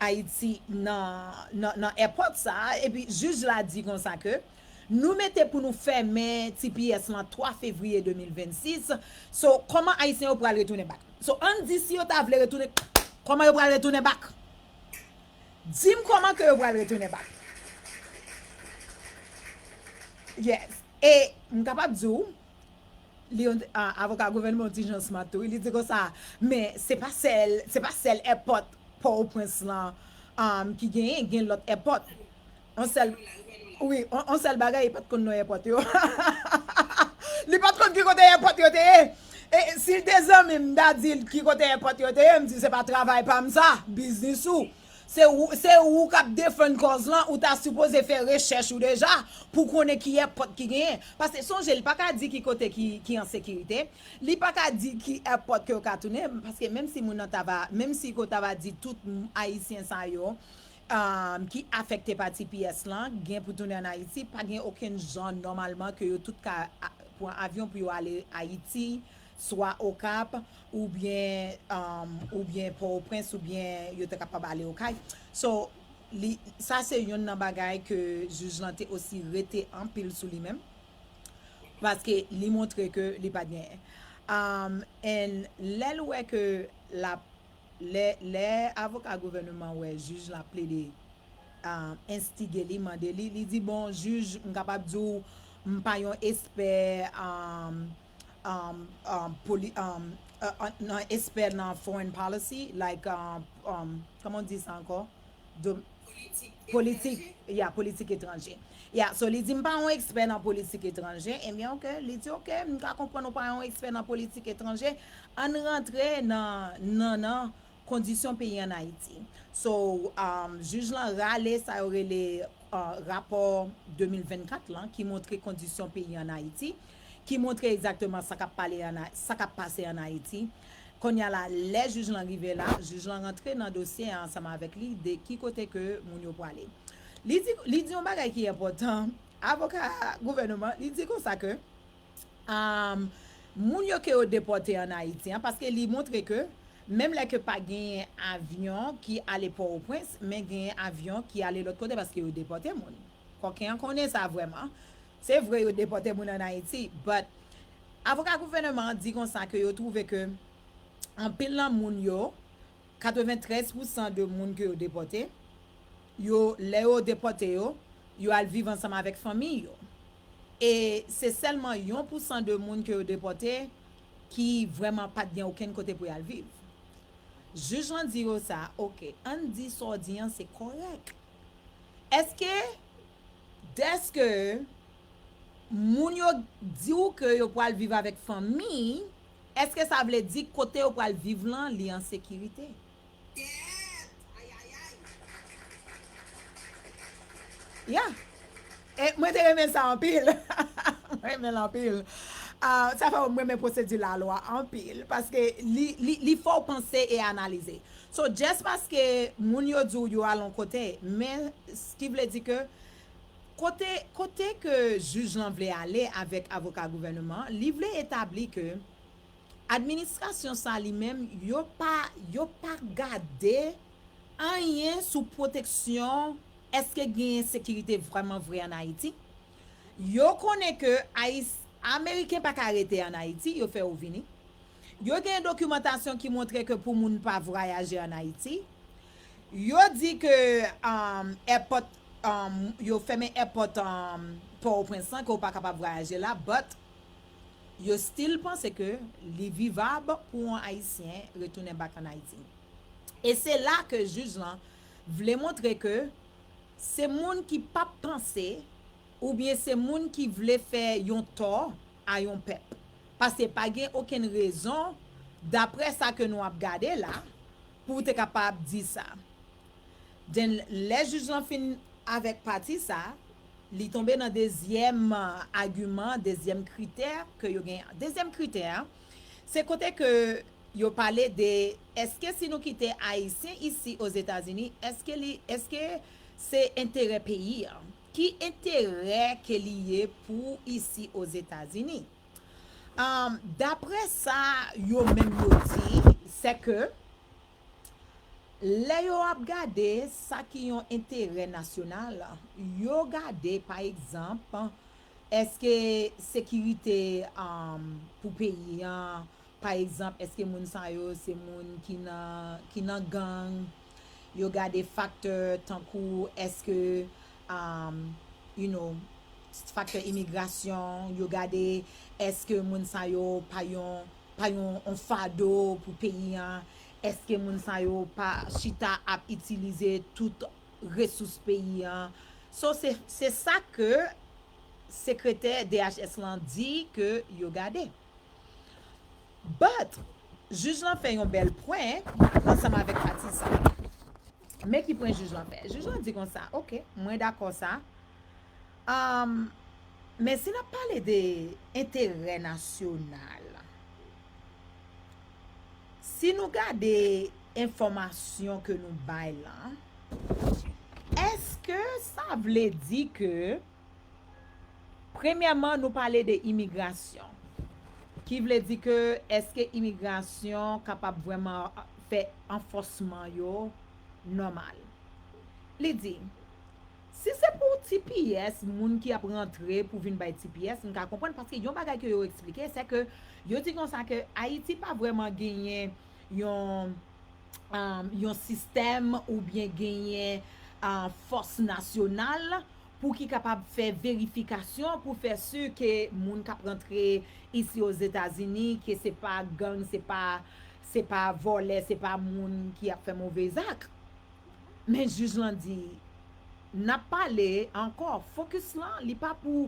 Ayiti nan, nan, nan airport sa a, epi jij la di konsa ke nou mete pou nou fèmen T P S lan twa fevriye de mil vennsis. So, kòman Ayisyen yo pral retounen back? So, ann di si yo ta vle retounen, kòman yo pral retounen back? Di m kòman ke yo pral retounen back. Yes. E m kapab di w, li yon, a, avoka gouvènman yon ti jan smart tou. Li di konsa, men se pa sèl, se pa sèl airport Pòtoprens lan, um, ki genyen, gen lòt airport. On sèl, wi, on, on sèl bagay, li pa t konn non airport yo. Li pa t konn ki kote airport yo te ye. E si l te zanmi m, m ta di l ki kote airport yo te ye, m di se pa travay pa m sa, biznis ou. Se ou, se ou k ap defann kòz lan, ou ta sipoze fè rechèch ou deja pou konnen ki airport ki genyen. Paske sonje, li pa ka di ki kote ki, ki an sekirite. Li pa ka di ki airport ke yo ka tounen, paske menm si moun nan ta va, menm si yo ta va di tout m-, Ayisyen sa yo, um, ki afekte pa T P S lan, gen pou tounen ann Ayiti, pa gen okenn jan nòmalman ke yo tout ka a-, pran avyon pou yo ale Ayiti, swa Okap, oubyen, um, oubyen Pòtoprens, oubyen yo te kapab ale Okay. So, li, sa se youn nan bagay ke jij lan te osi rete anpil sou li menm, paske li montre ke li pa t genyen. Um, and lè l wè ke l ap, lè, lè avoka gouvènman wè jij la plede, um, enstige li, mande li, li di, bon, jij, m kapab di w, m pa yon espè, um, um, um, poli-, um, uh, uh, nan espè nan foreign policy, like, um, um, kòman w di sa ankò? Dom-, politik, ya, politik etranje. Ya, so li di, m pa yon ekspè nan politik etranje. Ebyen, ok, li di, ok, m ka konprann ou pa yon ekspè nan politik etranje. Ann rantre nan, nan, nan kondisyon peyi ann Ayiti. So, um, jij lan rale sa yo rele, uh, rapò de mil vennkat lan, ki montre kondisyon peyi ann Ayiti, ki montre egzakteman sa k ap pale ann A-, sa k ap pase ann Ayiti. Kounye a la, lè jij lan rive la, jij lan rantre nan dosye a ansanm avèk li de ki kote ke moun yo prale. Li di, li di yon bagay ki enpòtan, avoka gouvènman, li di konsa ke, um, moun yo ke yo depòte ann Ayiti an, paske li montre ke menm lè ke pa genyen avyon ki ale Pòtoprens, men genyen avyon ki ale lòt kote paske yo depòte moun. Kòken an konnen sa vrèman. Se vre yo depòte moun ann Ayiti, but avoka gouvènman an di konsa ke yo twouve ke anpil nan moun yo, katreventrèz pousan de moun ke yo depòte, yo, lè yo depòte yo, yo al viv ansanm avèk fanmi yo. E se sèlman yon pousan de moun ke yo depòte ki vrèman pa t gen okenn kote pou y al viv. Jij lan di yo sa, ok, ann di sa w di an se kòrèk. Èske, dèske moun yo di w ke yo pral viv avèk fanmi, èske sa vle di kote yo pral viv lan, li an sekirite? Ya. E mwen te renmen sa anpil. Mwen renmen l anpil. Ah, sa fè mwen renmen pwosedi lalwa anpil, paske li, li, li fè w panse e analize. So, just paske moun yo di w yo al yon kote, men s-, ki vle di ke kote, kote ke jij lan vle ale avèk avoka gouvènman, li vle etabli ke administrasyon sa li menm, yo pa, yo pa gade anyen sou pwoteksyon, èske genyen sekirite vrèman vre ann Ayiti. Yo konnen ke Ayis-, Ameriken pa ka rete ann Ayiti, yo fè yo vini. Yo gen dokimantasyon ki montre ke pou moun pa vwayaje ann Ayiti. Yo di ke um, èpòt, um, yo fèmen èpòt um, Pòtoprens lan, ke w pa kapab vwayaje la, but yo still panse ke li vivab pou yon Ayisyen retounen back ann Ayiti. E se la ke jij lan vle montre ke se moun ki p ap panse oubyen se moun ki vle fè yon tò a yon pèp. Paske pa gen okenn rezon, daprè sa ke nou ap gade la, pou w te kapab di sa. Then, lè jij lan fin avèk pati sa, li tonbe nan dezyèm agiman, dezyèm kritè ke yo gen. Dezyèm kritè, se kote ke yo pale de èske si nou kite Ayisyen isi Ozetazini, èske li, èske se enterè peyi a? Ki enterè ke li ye pou isi Ozetazini? Um, daprè sa yo menm yo di, se ke lè yo ap gade sa ki yon enterè nasyonal, yo gade, pa egzanp, èske sekirite um, pou peyi an, pa egzanp, èske moun sa yo se moun ki nan, ki nan gang, yo gade faktè tankou èske, um, you know, faktè imigrasyon, yo gade èske moun sa yo pa yon, pa yon, yon fado pou peyi an, èske moun sa yo pa chita ap itilize tout resous peyi an. So, se, se sa ke sekretè D H S lan di ke yo gade. But, jij lan fè yon bèl pwen ansanm avèk pati sa. Men ki pwen jij lan fè? Jij lan di konsa, oke, mwen dakò sa. Um, men si n ap pale de enterè nasyonal, si nou gade enfòmasyon ke nou bay la, èske sa vle di ke premyèman, nou pale de imigrasyon, ki vle di ke èske imigrasyon kapab vrèman fè anfòsman yo nòmal? Li di, si se pou T P S, moun ki ap rantre pou vin bay T P S, m ka konprann, paske yon bagay ke yo eksplike, se ke yo di konsa ke Ayiti pa vrèman genyen yon, um, yon sistèm oubyen genyen uh, fòs nasyonal pou ki kapab fè verifikasyon, pou fè si ke moun k ap rantre isi Ozetazini, ke se pa gang, se pa, se pa vòlè, se pa moun ki ap fè move zak. Men jij lan di, n ap pale ankò, fokis lan, li pa pou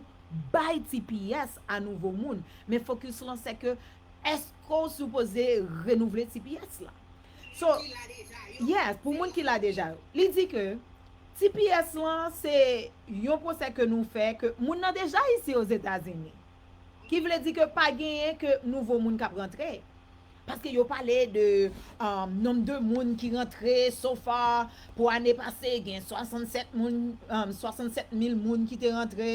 bay T P S a nouvo moun, men fokis lan se ke èske w sipoze renouvle T P S la? So, yes, pou moun ki la deja yo. Li di ke T P S lan se yon pwosè ke nou fè, ke moun nan deja isi Ozetazini. Ki vle di ke pa genyen ke nouvo moun k ap rantre. Paske yo pale de um, nonb de moun ki rantre so far pou ane pase, gen swasannsèt moun, um, swasannsèt mil moun ki te rantre,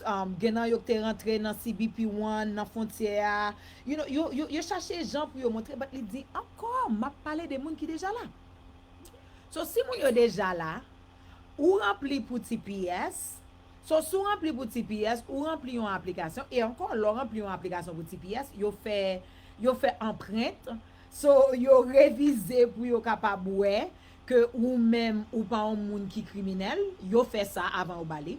um, gen nan yo ki te rantre nan C B P One, nan fwontyè a. You know, yo, yo, yo chache jan pou yo montre, but li di ankò, m ap pale de moun ki deja la. So, si moun yo deja la, ou ranpli pou T P S. So, si w ranpli pou T P S, ou ranpli yon aplikasyon. E ankò, lè w ranpli yon aplikasyon pou T P S, yo fè, yo fè anprent. So, yo revize pou yo kapab wè ke ou menm ou pa yon moun ki kriminèl. Yo fè sa avan yo ba li.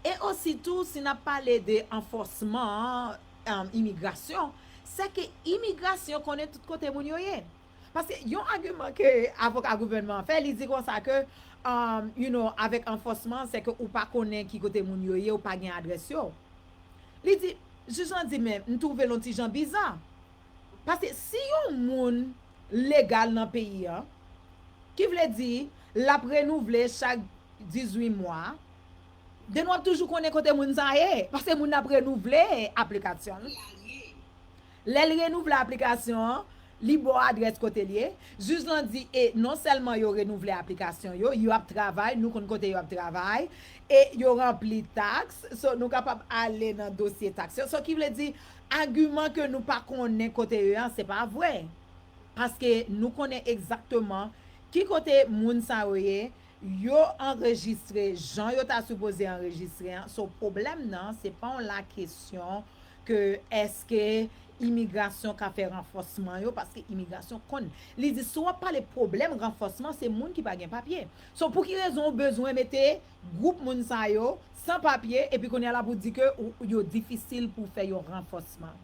E ositou, si n ap pale de anfòsman um, imigrasyon, se ke imigrasyon konnen tout kote moun yo ye. Paske yon agiman ke avoka gouvènman an fè, li di konsa ke, um, you know, avèk anfòsman, se ke ou pa konnen ki kote moun yo ye, ou pa gen adrès yo. Li di, jij lan di, men m twouve l yon ti jan biza. Paske si yon moun legal nan peyi an, ki vle di l ap renouvle chak dizuit mwa, then w ap toujou konnen kote moun sa ye, paske moun nan ap renouvle aplikasyon l. Lè l renouvle aplikasyon an, li ba w adrès kote l ye. Jij lan di, e non sèlman yo renouvle aplikasyon yo, yo ap travay, nou konn kote yo ap travay, e yo ranpli taks, so nou kapab ale nan dosye taks yo. So ki vle di, agiman ke nou pa konnen kote yo ye an, se pa vre. Paske nou konnen egzakteman ki kote moun sa yo ye, yo anrejistre jan yo ta sipoze anrejistre an. So pwoblèm nan, se pa yon la kesyon ke èske imigrasyon ka fè ranfòsman yo, paske imigrasyon konn. Li di, si w ap pale pwoblèm ranfòsman, se moun ki pa gen papye. So, pou ki rezon ou bezwen mete gwoup moun sa yo san papye, epi kounye a la pou di ke ou- yo difisil pou fè yon ranfòsman?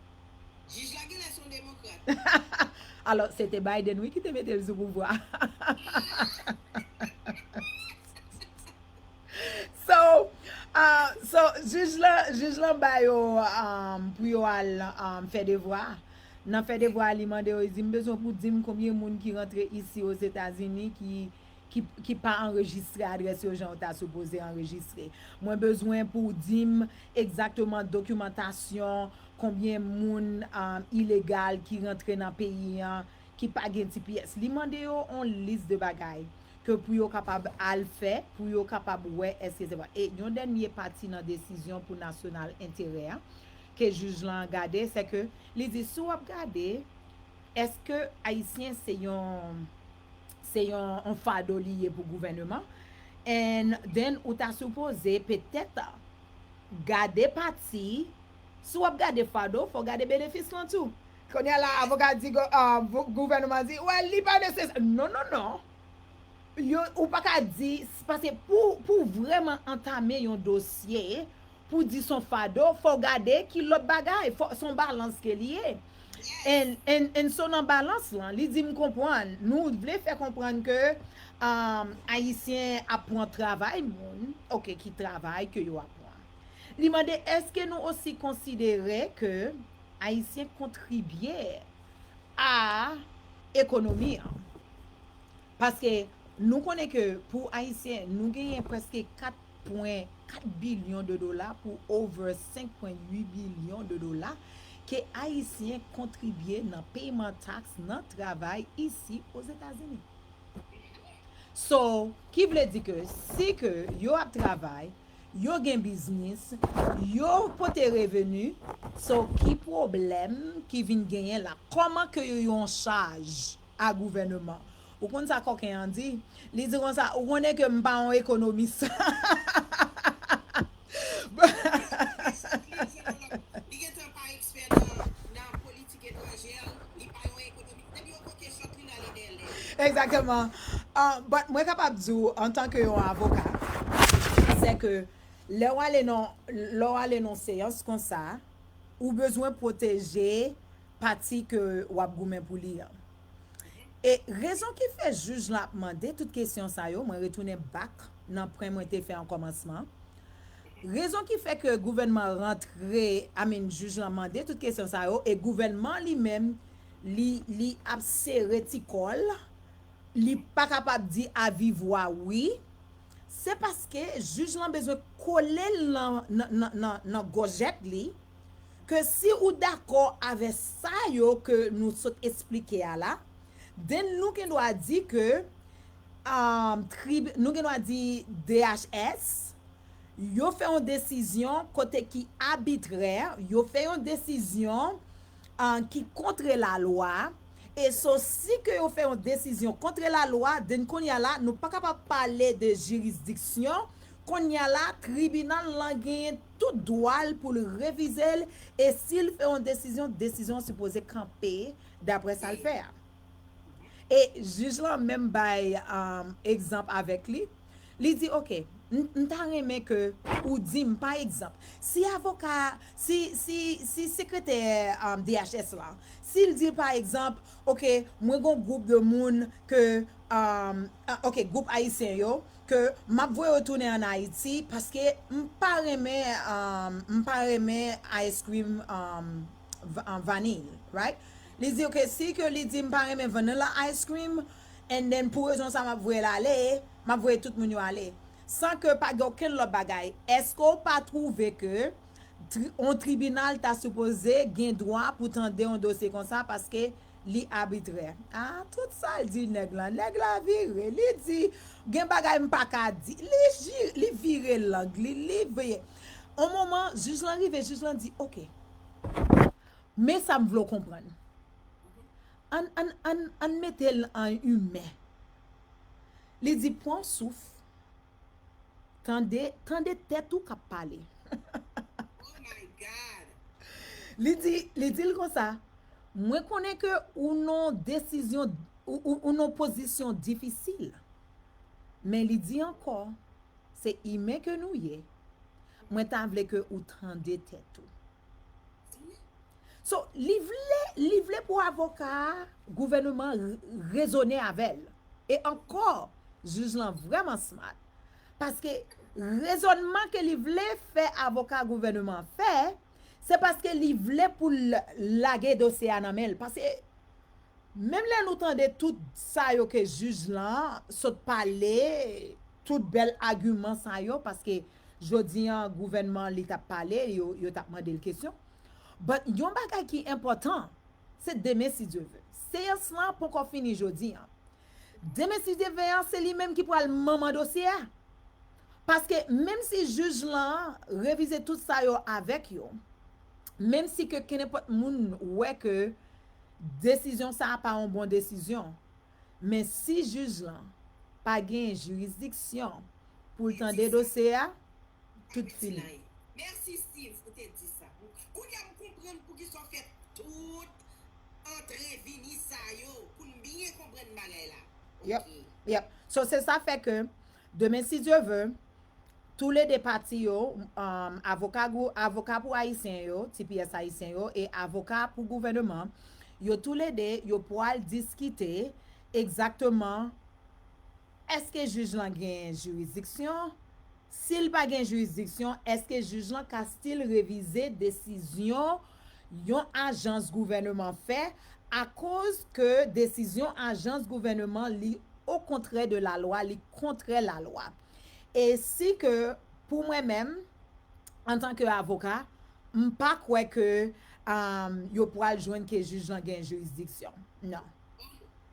Jij la genlè se yon demokrat. Alò, se te Biden, wi, ki te mete l sou pouvwa. So, uh, so jij lan, jij lan ba yo, um, pou yo al, um, fè devwa. Nan fè devwa, li mande yo, li di, "M bezwen pou di m konbyen moun ki rantre isi Ozetazini ki, ki, ki pa anrejistre adrès yo jan yo ta sipoze anrejistre. Mwen bezwen pou di m egzakteman dokimantasyon, konbyen moun, um, ilegal ki rantre nan peyi an, ki pa gen T P S." Li mande yo on lis de bagay ke pou yo kapab al fè, pou yo kapab wè èske se vre. E yon dènye pati nan desizyon pou nasyonal enterè a, ke jij lan gade, se ke li di, si w ap gade, èske Ayisyen se yon, se yon, yon fado li ye pou gouvèneman? And then, ou ta sipoze petèt gade pati, si w ap gade fado, fò w gade benefis lan tou. Kounye a la, avoka di, go- ah, gou- gouvènman di, well, li pa nesesè. Non, non, non. Yo, ou pa ka di, paske pou, pou vrèman antame yon dosye, pou di son fado, fò w gade ki lòt bagay, fò, son balans ke li ye. And, and, and so nan balans lan, li di m konprann, nou vle fè konprann ke, um, Ayisyen ap pran travay moun, ok, ki travay ke yo ap pran. Li mande, èske nou osi konsidere ke Ayisyen kontribye a ekonomi an? Paske nou konnen ke pou Ayisyen, nou genyen prèske kat pwen kat bilyon de dola pou over senk pwen uit bilyon de dola ke Ayisyen kontribye nan peyman taks nan travay isi Ozetazini. So, ki vle di ke si ke yo ap travay, yo gen biznis, yo pote reveni, so ki pwoblèm ki vin genyen la? Kòman ke yo yon chaj a gouvèneman? Ou konn sa kòken an di? Li di konsa, ou konnen ke m pa yon ekonomis. Li gentan pa ekspè nan, nan politik etranjè, li pa yon ekonomis. Depi yo koke chòt li nan lide l. Egzakteman. Ah, but mwen kapab di w, antanke yon avoka, se ke lè w ale nan, lè w ale nan seyans konsa, ou bezwen pwoteje pati ke w ap goumen pou li an. E rezon ki fè jij lan ap mande tout kesyon sa yo, mwen retounen back nan pwen mwen te fè an kòmansman. Rezon ki fè ke gouvènman rantre, I mean, jij lan mande tout kesyon sa yo, e gouvènman li menm, li, li ap sere ti kò l, li pa kapab di a viv vwa wi, se paske jij lan bezwen kole l nan, nan, nan, nan, nan gòjèt li, ke si ou dakò avè sa yo ke nou sot esplike a la, then nou gen dwa di ke, um, trib-, nou gen dwa di D H S, yo fè yon desizyon kote ki abitrè, yo fè yon desizyon, ah, ki kontre lalwa, e so si ke yo fè yon desizyon kontre lalwa, then kounye a la, nou pa kapab pale de jirisdiksyon, kounye a la, tribinal lan genyen tout dwa l pou l revize l, e si l fè yon desizyon, desizyon an sipoze kanpe daprè sa l fè a. E jij lan menm bay, um, egzanp avèk li. Li di, "Ok, m, m ta renmen ke ou di m, pa egzanp, si avoka, si, si, si sekretè, um, D H S lan, si l di, pa egzanp, ok, mwen gon gwoup de moun ke, um, ah, ok, gwoup ayisyen yo, ke m ap voye yo tounen ann Ayiti, paske m pa renmen, um, m pa renmen ice cream, um, va-, um, vanille, right?" Li di, ok, si ke li di m pa renmen vanilla ice cream, and then pou rezon sa m ap voye l ale, m ap voye tout moun yo ale. San ke pa gen okenn lòt bagay. Èske w pa twouve ke tri-, yon tribinal ta sipoze gen dwa pou tande yon dosye konsa paske li abitrè? Ah, tout sa l di nèg lan. Nèg la vire. Li di, gen bagay m pa ka di. Li ji-, li vire lang li, li vire. On moman, jij lan rive, jij lan di, ok, men sa m vle w konprann. Ann, ann, ann, ann mete l an imen. Li di, pran w souf. Tande, tande tèt ou k ap pale. Oh my God! Li di, li di l konsa, mwen konnen ke ou nan desizyon, ou, ou, ou nan pozisyon difisil. Men li di ankò, se imen ke nou ye. Mwen ta vle ke ou tande tèt ou. So, li vle, li vle pou avoka gouvènman rezonnen avè l. E ankò, jij lan vrèman smart. Paske rezònman ke li vle fè avoka gouvènman fè, se paske li vle pou l lage dosye a nan men l. Paske menm lè nou tande tout sa yo ke jij lan sot pale, tout bèl agiman sa yo, paske jodi an gouvènman li t ap pale, yo, yo t ap mande l kesyon. But yon bagay ki enpòtan, se demen si Dye ve. Seyans lan poko fini jodi an. Demen si Dye ve an, se li menm ki pral manman dosye a. Paske menm si jij lan revize tout sa yo avèk yo, menm si ke kenenpòt moun wè ke desizyon sa a pa yon bon desizyon, men si jij lan pa gen jiridiksyon pou l tande dosye a, tout fini. Mèsi Steve pou te di sa. Kounye a m konprann poukisa w fè tout antre vini sa yo, pou n byen konprann bagay la. Yep, yep. So se sa fè ke demen si Dye ve, tou le de pati yo, um, avoka, avoka pou ayisyen yo, T P S ayisyen yo, e avoka pou gouvènman, yo tou le de, yo pral diskite egzakteman èske jij lan gen jiridiksyon, si l pa gen jiridiksyon, èske jij lan ka still revize desizyon yon ajans gouvènman fè, akoz ke desizyon ajans gouvènman li okontrè de lalwa, li kontrè lalwa. E si ke, pou mwen menm, antanke avoka, m pa kwè ke um, yo pral jwenn ke jij lan gen jiridiksyon. Non.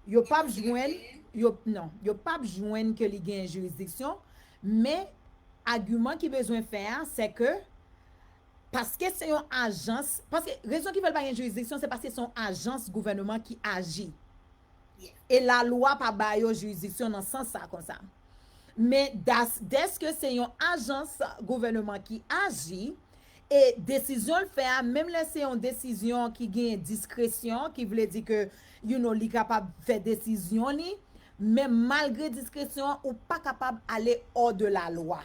Yo p ap jwenn, yo, non, yo p ap jwenn ke li gen jiridiksyon, men agiman ki bezwen fè a, se ke paske se yon ajans, paske rezon ki fè l pa gen jiridiksyon, se paske se yon ajans gouvènman ki aji. E lalwa pa ba yo jiridiksyon nan sans sa konsa. Men das, dèske se yon ajans gouvènman ki aji, e desizyon l fè a, menm lè se yon desizyon ki gen diskresyon, ki vle di ke, you know, li kapab fè desizyon li, men malgre diskresyon an, ou pa kapab ale hors de la lwa.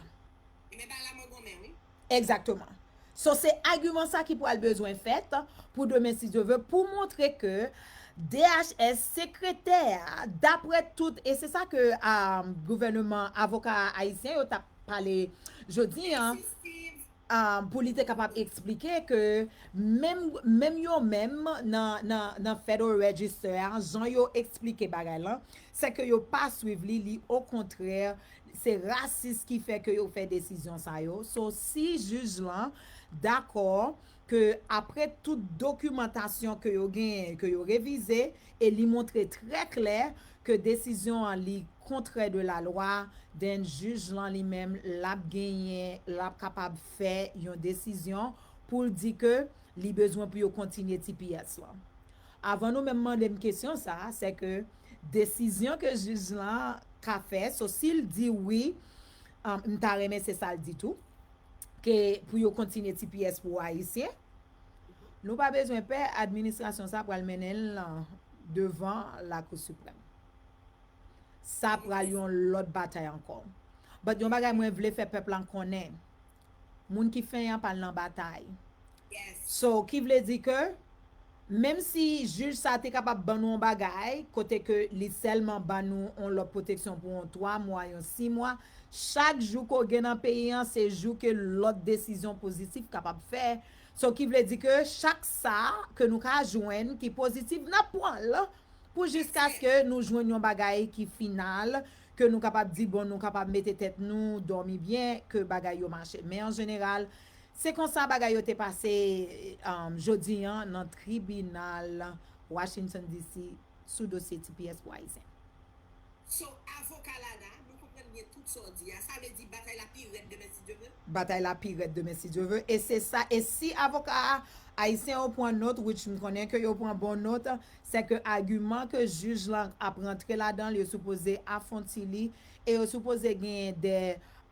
Ebyen, bagay la mwen gonmen, wi. Egzakteman. So, se agiman sa ki pral bezwen fèt pou demen, si Dye ve, pou montre ke D H S sekretè a, daprè tout, e se sa ke um, gouvènman avoka ayisyen yo t ap pale jodi an, um, pou li te kapab eksplike ke menm, menm yo menm nan, nan, nan Federal Register a, jan yo eksplike bagay lan, se ke yo pa swiv li, li okontrè, se rasis ki fè ke yo fè desizyon sa yo. So, si jij lan dakò ke apre tout dokimantasyon ke yo genyen, ke yo revize, e li montre trè klè ke desizyon an li kontrè de la lwa, then jij lan li menm, l ap genyen, l ap kapab fè yon desizyon pou l di ke li bezwen pou yo kontinye T P S lan. Avan nou menm mande m kesyon sa, se ke desizyon ke jij lan ka fè, so si l di wi, um, m ta renmen se sa l di tou, ke pou yo kontinye T P S pou ayisyen, nou pa bezwen pè, administrasyon sa pral mennen l devan Lakou Siprèm. Sa pral yon lòt batay ankò. But yon bagay mwen vle fè pèp lan konnen, moun ki fenyan pa al nan batay. So, ki vle di ke, menm si jij sa te kapab ban nou yon bagay, kote ke li sèlman ban nou yon lòt pwoteksyon pou yon twa mwa, yon sis mwa, chak jou ke w gen nan peyi an, se jou ke lòt desizyon pozitif kapab fè. So, ki vle di ke chak sa ke nou ka jwenn ki pozitif, n ap pran l pou jiskaske nou jwenn yon bagay ki final, ke nou kapab di, bon, nou kapab mete tèt nou, dòmi byen, ke bagay yo mache. Men an jeneral, se konsa bagay yo te pase um, jodi an nan tribinal Washington D C sou dosye T P S pou Ayisyen. So, avoka Lana, nou konprann byen tout sa w di a. Sa vle di batay la pi rèd demen si Dye ve? Batay la pi rèd demen si Dye ve. E se sa, e si avoka ayisyen yo pran nòt, which m konnen ke yo pran bon nòt, se ke agiman ke jij lan ap rantre ladan l, yo sipoze afwonti li, e yo sipoze genyen de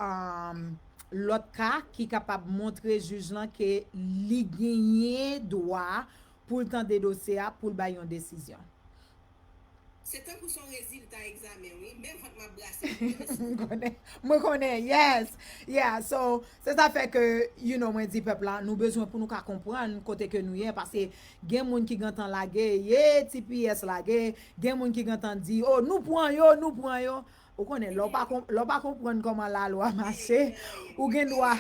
um, lòt ka ki kapab montre jij lan ke li genyen dwa pou l tande dosye a, pou l bay yon desizyon. Se tankou se yon rezilta egzamen, wi. Men vant m ap brase pou konnen si Mwen konnen, mwen konnen, yes. Yeah, so, se sa fè ke, you know, mwen di pèp la, nou bezwen pou nou ka konprann kote ke nou ye, paske gen moun ki gentan lage, ye, T P S lage, gen moun ki gentan di, oh, nou pran yo, nou pran yo. Ou konnen, lè w pa konp- lè w pa konprann kòman lalwa mache, ou gen dwa,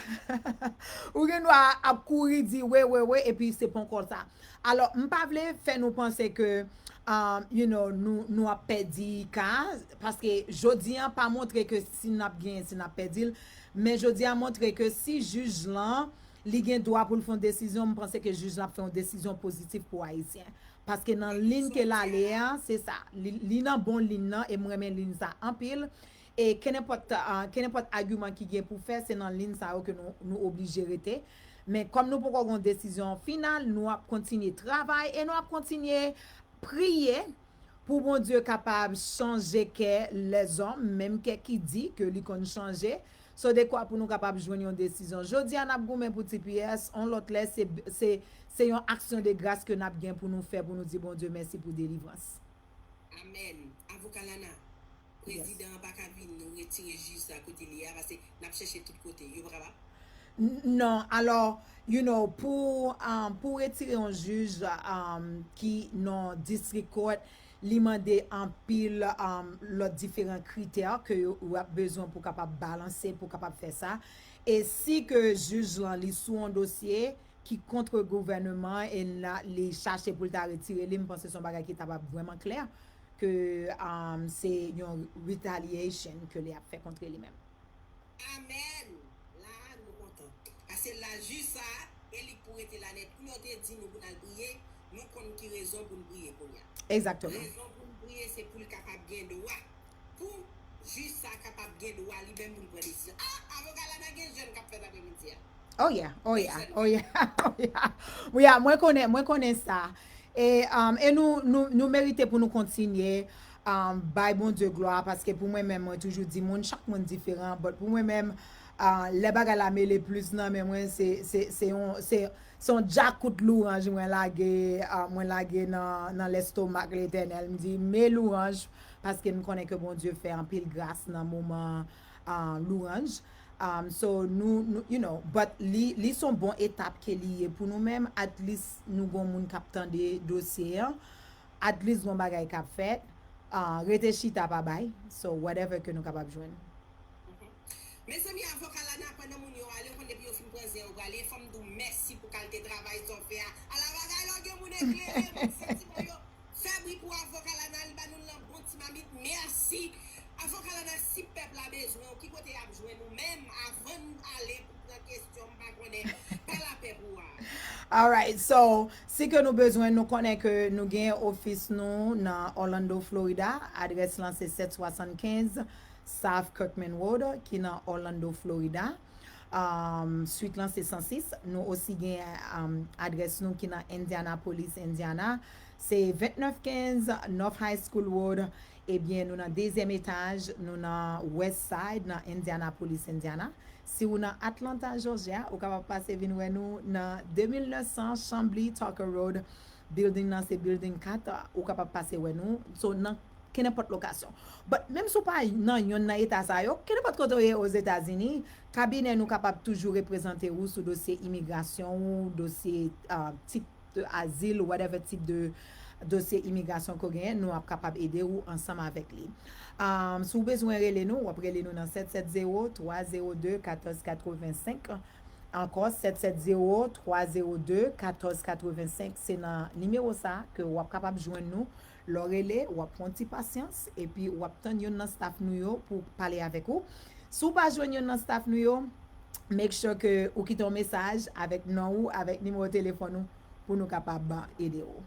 ou gen dwa ap kouri di, we, we, we, epi se pon konsa. Alò, m pa vle fè nou panse ke, um, you know, nou, nou ap pèdi ka, paske jodi a pa montre ke si n ap genyen, si n ap pèdi l, men jodi a montre ke si jij lan, li gen dwa pou l fè yon desizyon, m panse ke jij lan ap fè yon desizyon pozitif pou Ayisyen. Paske nan liy ke l ale a, se sa. Li, li nan bon liy nan, e m renmen liy sa anpil. E kenenpòt, uh, kenenpòt agiman ki gen pou fè, se nan liy sa yo ke nou, nou oblije rete. Men kòm nou poko gen yon desizyon final, nou ap kontinye travay e nou ap kontinye priye pou Bondye kapab chanje kè lèzòm, menm kè ki di ke li konn chanje. So, dekwa pou nou kapab jwenn yon desizyon. Jodi a, n ap goumen pou T P S, on lòt lè, se, se, se yon aksyon de gras ke n ap gen pou nou fè, pou nou di Bondye mèsi pou delivrans. Amèn. Avoka Lana, prezidan an pa ka vin retire jij sa kote li a, paske n ap chèche tout kote. Yo pa kapab? Non, alò, you know, pou, um, pou retire yon jij, um, ki nan district court, li mande anpil, um, lòt diferan kritè ke yo, w ap bezwen pou kapab balanse, pou kapab fè sa. E si ke jij lan li sou yon dosye ki kont gouvènman e la, li chache pou l ta retire li, m panse se yon bagay ki ta pap vrèman klè ke, um, se yon retaliation ke li ap fè kont li menm. Amèn. La, nou kontan. Paske la jij sa, e li k pou rete la nèt. Kou yo te di nou pou n al priye, nou konn ki rezon pou n priye kounye a. Egzakteman. Rezon pou n priye, se pou l kapab gen dwa. Pou jij sa kapab gen dwa li menm pou l pran desizyon. Ah, avoka Lana gen jèn k ap fèt apremidi a. Oh yeah, oh yeah, oh yeah, oh yeah. Yeah, mwen konnen, mwen konnen sa. E, um, e nou, nou, nou merite pou nou kontinye, um, bay Bondye glwa, paske pou mwen menm, mwen toujou di moun, chak moun diferan, but pou mwen menm, uh, lè bagay la mele plis nan men mwen, se, se, se yon, se, se yon djakout louranj mwen lage, uh, mwen lage nan, nan lestomak Letènèl. M di, men louranj, paske m konnen ke Bondye fè anpil gras nan moman, uh, louranj. Um, so, nou, nou, you know, but li, li se yon bon etap ke li ye pou nou menm, at least nou gon moun k ap tande dosye an, at least gon bagay k ap fèt, uh, rete chita pa bay, so whatever ke nou kapab jwenn. Mezanmi, avoka Lana, pandan moun yo ale, ou konn depi yo fin pran zen yo prale, fò m di w mèsi pou kalite travay sa w fè a. Ala bagay lè w gen moun eklere, m ap santi mwen yo fè bri pou avoka Lana, li ba nou l nan bon ti mamit, mèsi. Avoka Lana, si pèp la bezwen w, ki kote y ap jwenn ou menm avan n ale pou pran kesyon, m pa konnen, pa lapè pou a. Alright, so, si ke nou bezwen, nou konnen ke nou gen ofis nou nan Orlando, Florida. Adrès lan se sèt swasannkenz South Kirkman Road, ki nan Orlando, Florida. Um, swit lan se san sis. Nou osi gen, um, adrès nou ki nan Indianapolis, Indiana. Se vennèf kenz North High School Road. Ebyen, nou nan dezyèm etaj, nou nan West Side, nan Indianapolis, Indiana. Si ou nan Atlanta, Georgia, ou kapab pase vin wè nou nan de mil nèf san Chamblee Tucker Road. Building nan se building kat, ou kapab pase wè nou. So, nan kenenpòt lokasyon. But menm si w pa nan yonn nan eta sa yo, kenenpòt kote w ye Ozetazini, kabinè nou kapab toujou reprezante ou sou dosye imigrasyon ou, dosye, uh, tit de azil, whatever tip de dosye imigrasyon ke w genyen, nou ap kapab ede ou ansanm avèk li. Um, si w bezwen rele nou, w ap rele nou nan sèt sèt zewo, twa zewo de, katòz katrevensenk. Ankò, sèt sèt zewo, twa zewo de, katòz katrevensenk. Se nan nimewo sa ke w ap kapab jwenn nou. Lè w rele, w ap pran ti pasyans, epi w ap tann youn nan staff nou yo pou pale avèk ou. Si w pa jwenn youn nan staff nou yo, make sure ke ou kite yon mesaj avèk non ou, avèk nimewo telefòn ou pou nou kapab ede ou.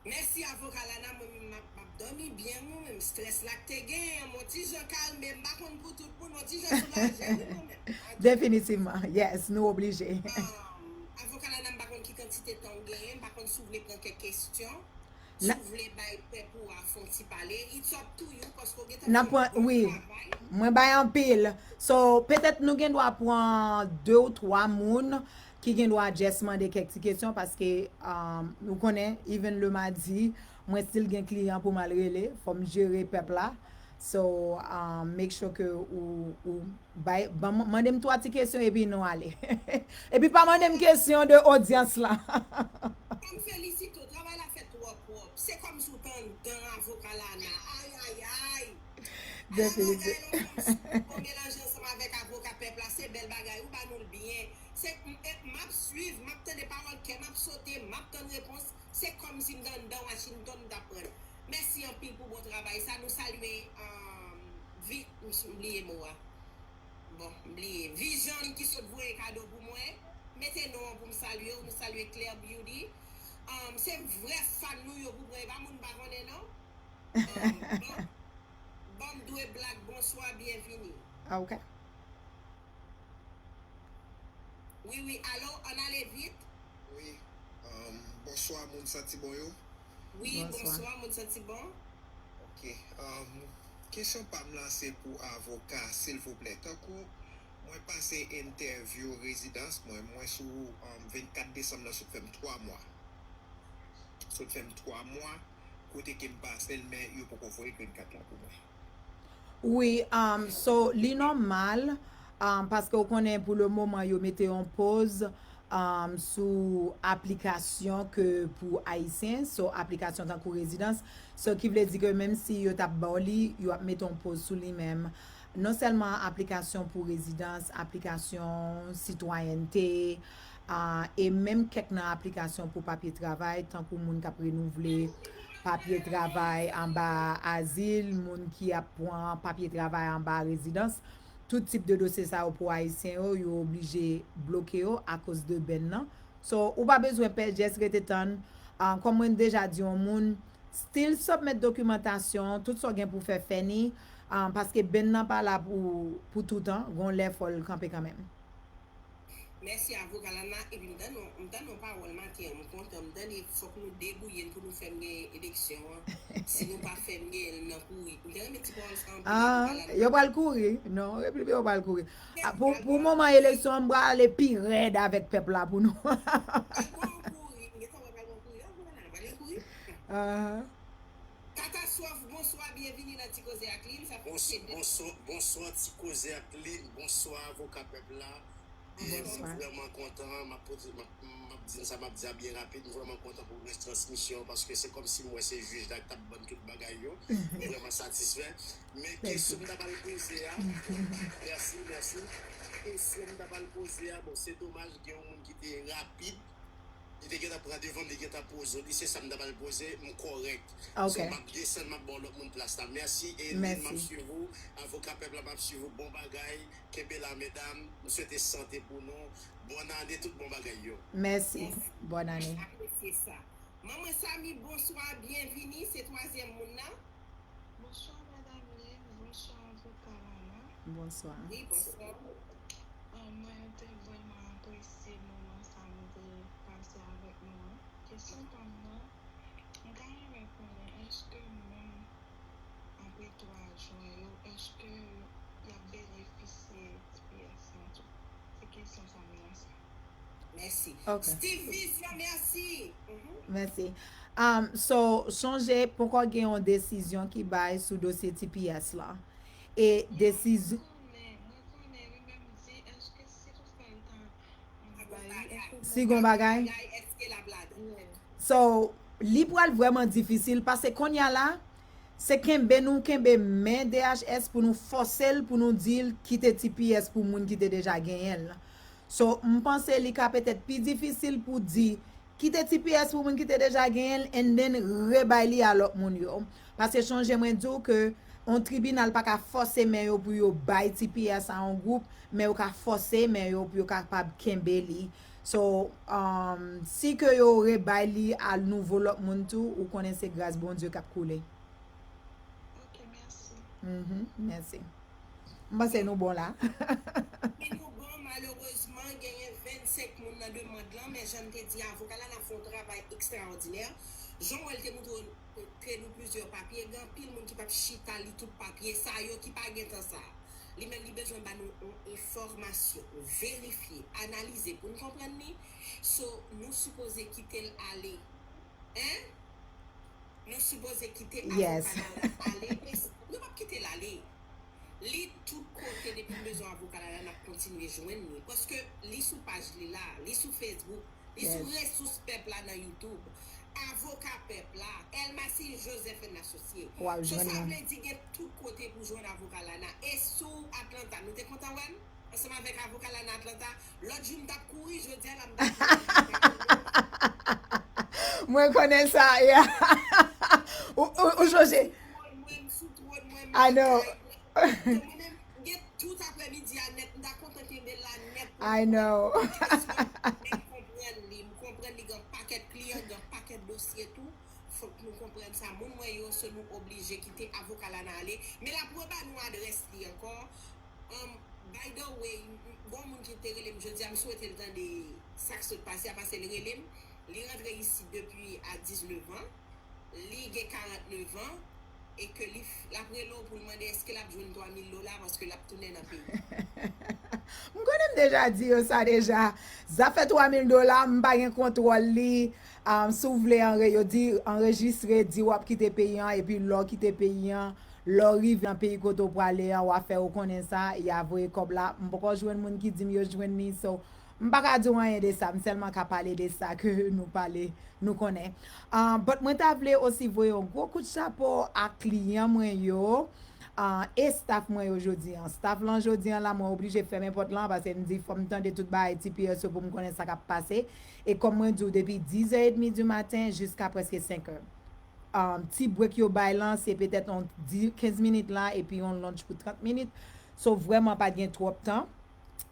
Mèsi avoka Lana, mwen menm m ap, m ap dòmi byen, mwen menm strès la k te genyen m on ti jan kalme, m pa konn pou tout moun, m on ti jan soulaje wi mwen menm. Definitivman, yes, nou oblije. Um, avoka Lana, m pa konn ki kantite tan w genyen, m pa konn si w vle pran kèk kesyon. Si w vle bay pèp ou a fè yon ti pale, it's up to you, paske w gentan fè yon bon travay. Wi. Mwen bay anpil. So, petèt nou gen dwa pran de ou twa moun ki gen dwa just mande kèk ti kesyon, paske, um, ou konnen, even le madi, mwen still gen kliyan pou m al rele, fò m jere pèp la. So, um, make sure ke ou, ou bay, ban m, mande m twa ti kesyon epi nou ale. Epi pa mande m kesyon de odyans la. Fò m felisite w, travay la fèt twò pwòp. Se kòmsi w t anndan avoka Lana. Ay, ay, ay. Ala bagay non, kòmsi w melanje ansanm avèk avoka pèp la, se bèl bagay, ou ba nou l byen. Se, m, e, m ap swiv, m ap tande pawòl kè, m ap sote, m ap tann repons. Se kòmsi m t anndan Washington, m t ap pran. Mèsi anpil pou bon travay sa. Nou salye, um, vi, m bliye mo a. Bon, m bliye. Vision ki sot voye kado pou mwen. Mete non an pou m salye w. Nou salye Claire Beauty. Um, se vrè fan nou yo pou pran. E pa moun m pa konnen non. Um, bon. Ban m dwe blag, bonswa, byenvini. Ah, ok. Wi, wi, alo, ann ale vit. Wi, um, bonswa, moun santi bon yo. Wi, bonswa, moun santi bon. Ok, um, kesyon pa m lan se pou avoka, silvouplè. Tankou mwen pase entèvyou rezidans mwen, mwen sou, um, vennkat desanm nan sot fè m twa mwa. Sot fè m twa mwa, kote ke m pase l, men yo poko voye green card la pou mwen. Wi, um, so, li nòmal, um, paske w konnen pou le moman yo mete yon poz, um, sou aplikasyon ke pou Ayisyen, so aplikasyon tankou rezidans, so ki vle di ke menm si yo t ap ba w li, yo ap mete yon poz sou li menm. Non sèlman aplikasyon pou rezidans, aplikasyon sitwayènte, ah, e menm kèk nan aplikasyon pou papye travay, tankou moun k ap renouvle papye travay anba azil, moun ki ap pran papye travay anba rezidans, tout tip de dosye sa yo pou Ayisyen yo, yo oblije bloke yo akoz de bèn nan. So, ou pa bezwen pè, just rete tann. Ah, kòm mwen deja di yon moun, still submit dokimantasyon, tout sa w gen pou fè, fè ni, ah, paske bèn nan pa la pou, pou toutan, gon lè fò l kanpe kanmenm. Mèsi avoka Lana, epi m tann yon, m tann yon pawòl maten an, m kontan, m tande fòk nou debouye n pou nou fè m gen eleksyon an. Si nou pa fè m gen l nan kouri. M te renmen ti pawòl sa anpil, avoka Lana. Ah, yo pral kouri. Non, epi yo pral kouri. Ah, pou, pou moman eleksyon an, m pral ale pi rèd avèk pèp la pou nou. Pral gon kouri, m gentan wè pral gon kouri. Avoka Lana, pral gen kouri. Ahan. Katastwòf, bonswa, byenvini nan Ti Koze ak Lil. Sa fè... Bons-, bonswa, bonswa, Ti Koze ak Lil, bonswa, avoka pèp la. E m vrèman kontan, m ap poze, m ap, m ap di n sa, m ap di a byen rapid, m vrèman kontan pou retransmisyon, paske se kòmsi m wè se jij la k t ap ban n tout bagay yo. M vrèman satisfè. Men kesyon m ta pral poze a, mèsi, mèsi. Kesyon m ta pral poze a, bon, se domaj, gen yon moun ki te rapid, li te gentan pran devan m, li gentan poze w li, se sa m ta pral poze, m kòrèk. Ok. So, m ap desann, m ap ba w lòt moun plas la. Mèsi, e Lil, m ap swiv ou. Avoka pèp la, m ap swiv ou. Bon bagay. Kenbe la, medam. M swete sante pou nou. Bòn ane, tout bon bagay yo. Mèsi. Bòn ane. Apresye sa. Manman Samy, bonswa, byenvini. Se twazyèm moun nan. Bonswa, madanm Lil. Bonswa, avoka Lana. Bonswa. Wi, bonswa. Ah, mwen te vrèman apresye moman sa nou te pase avèk nou an. Kesyon pa m nan, m ta renmen konnen, èske moun apre twa jwen yo, èske y ap benefisye T P S lan tou? Se kesyon sa m lanse. Mèsi. Ok. Steve Vision, mèsi. Mhm. Mèsi. Um, so, sonje, poko gen yon desizyon ki bay sou dosye T P S lan. E desizyon... Mwen konnen, mwen konnen, wi, men m di, èske si toutfwa l ta Si gon bagay. So, li pral vrèman difisil, paske kounye a la, se kenbe nou kenbe men D H S pou nou fòse l, pou nou di l kite T P S pou moun ki te deja genyen l. So, m panse li ka petèt pi difisil pou di kite T P S pou moun ki te deja genyen l, and then rebay li a lòt moun yo. Paske sonje mwen di w ke yon tribinal pa ka fòse men yo pou yo bay T P S a yon gwoup, men yo ka fòse men yo pou yo kapab kenbe li. So, um, si ke yo rebay li a nouvo lòt moun tou, ou konnen se gras Bondye k ap koule. Ok, mèsi. Mhm, mèsi. M panse nou bon la. Men nou bon, malerezman, genyen vennsenk moun nan demann lan, men jan m te di avoka la, n ap fè yon travay ekstraòdinè. Jan w wè l te montre w, montre nou plizyè papye, gen anpil moun ki p ap chita li tout papye sa yo ki pa gen tan sa. Li menm li bezwen ba nou yon enfòmasyon, verifye, analize pou n konprann li. So, nou sipoze kite l ale. Hein? Nou sipoze kite avoka la ale. Nou p ap kite l ale. Li tout kote, depi m bezwen avoka la, la n ap kontinye jwenn li. Paske li sou paj li la, li sou Facebook, li sou Resous Pèp la nan YouTube. Avoka Pèp la, Elmacy Joseph and Associé. So sa vle di gen tout kote pou jwenn avoka la. E sou Atlanta, nou te kontan wè m ansanm avèk avoka la nan Atlanta. Lòt jou m t ap kouri, jodi a la m t ap kouri. Mwen konnen sa, yeah. Ou, ou, ou sonje? Mwen, mwen, m sou twòn mwen, I know. Mwen menm, gen tout aprèmidi a nèt, m ta kontan kenbe l la nèt. I know. M konprann li, m konprann li gen pakèt kliyan, gen pakèt dosye tou. Fòk nou konprann sa. Moun mwen yo, so nou oblije kite avoka la nan ale. Men l ap reba nou adrès li ankò. Um, by the way, gon moun ki te rele m jodi a, m swete l tande sa k sot pase a, paske l rele m. Li rantre isi depi a diznèf an. Li gen karantnèf an. E ke li, l ap rele w pou l mande èske l ap jwenn twa mil dola paske l ap tounen nan peyi. M konnen m deja di yo sa deja. Zafè twa mil dola, m pa gen kontwòl li. Um, si w vle anre, yo di anrejistre, di w ap kite peyi an, epi lè w kite peyi an, lè w rive nan peyi kote w prale an, w a fè yo konnen sa, y a voye kòb la. M poko jwenn moun ki di m yo jwenn li, so m pa ka di w anyen de sa, m sèlman ka pale de sa ke nou pale, nou konnen. Ah, but mwen ta vle osi voye yon gwo kout chapo a kliyan mwen yo, ah, e staff mwen yo jodi an. Staff lan jodi an la, mwen oblije fèmen pòt lan, paske m di fò m tande tout bagay T P S yo pou m konnen sa k ap pase. E kòm mwen di w, depi dizè edmi di maten jiska prèske senkè. Um, ti break yo bay lan, se petèt yon kenz minit la, epi yon lunch pou trant minit. So, vrèman, pa t gen twòp tan.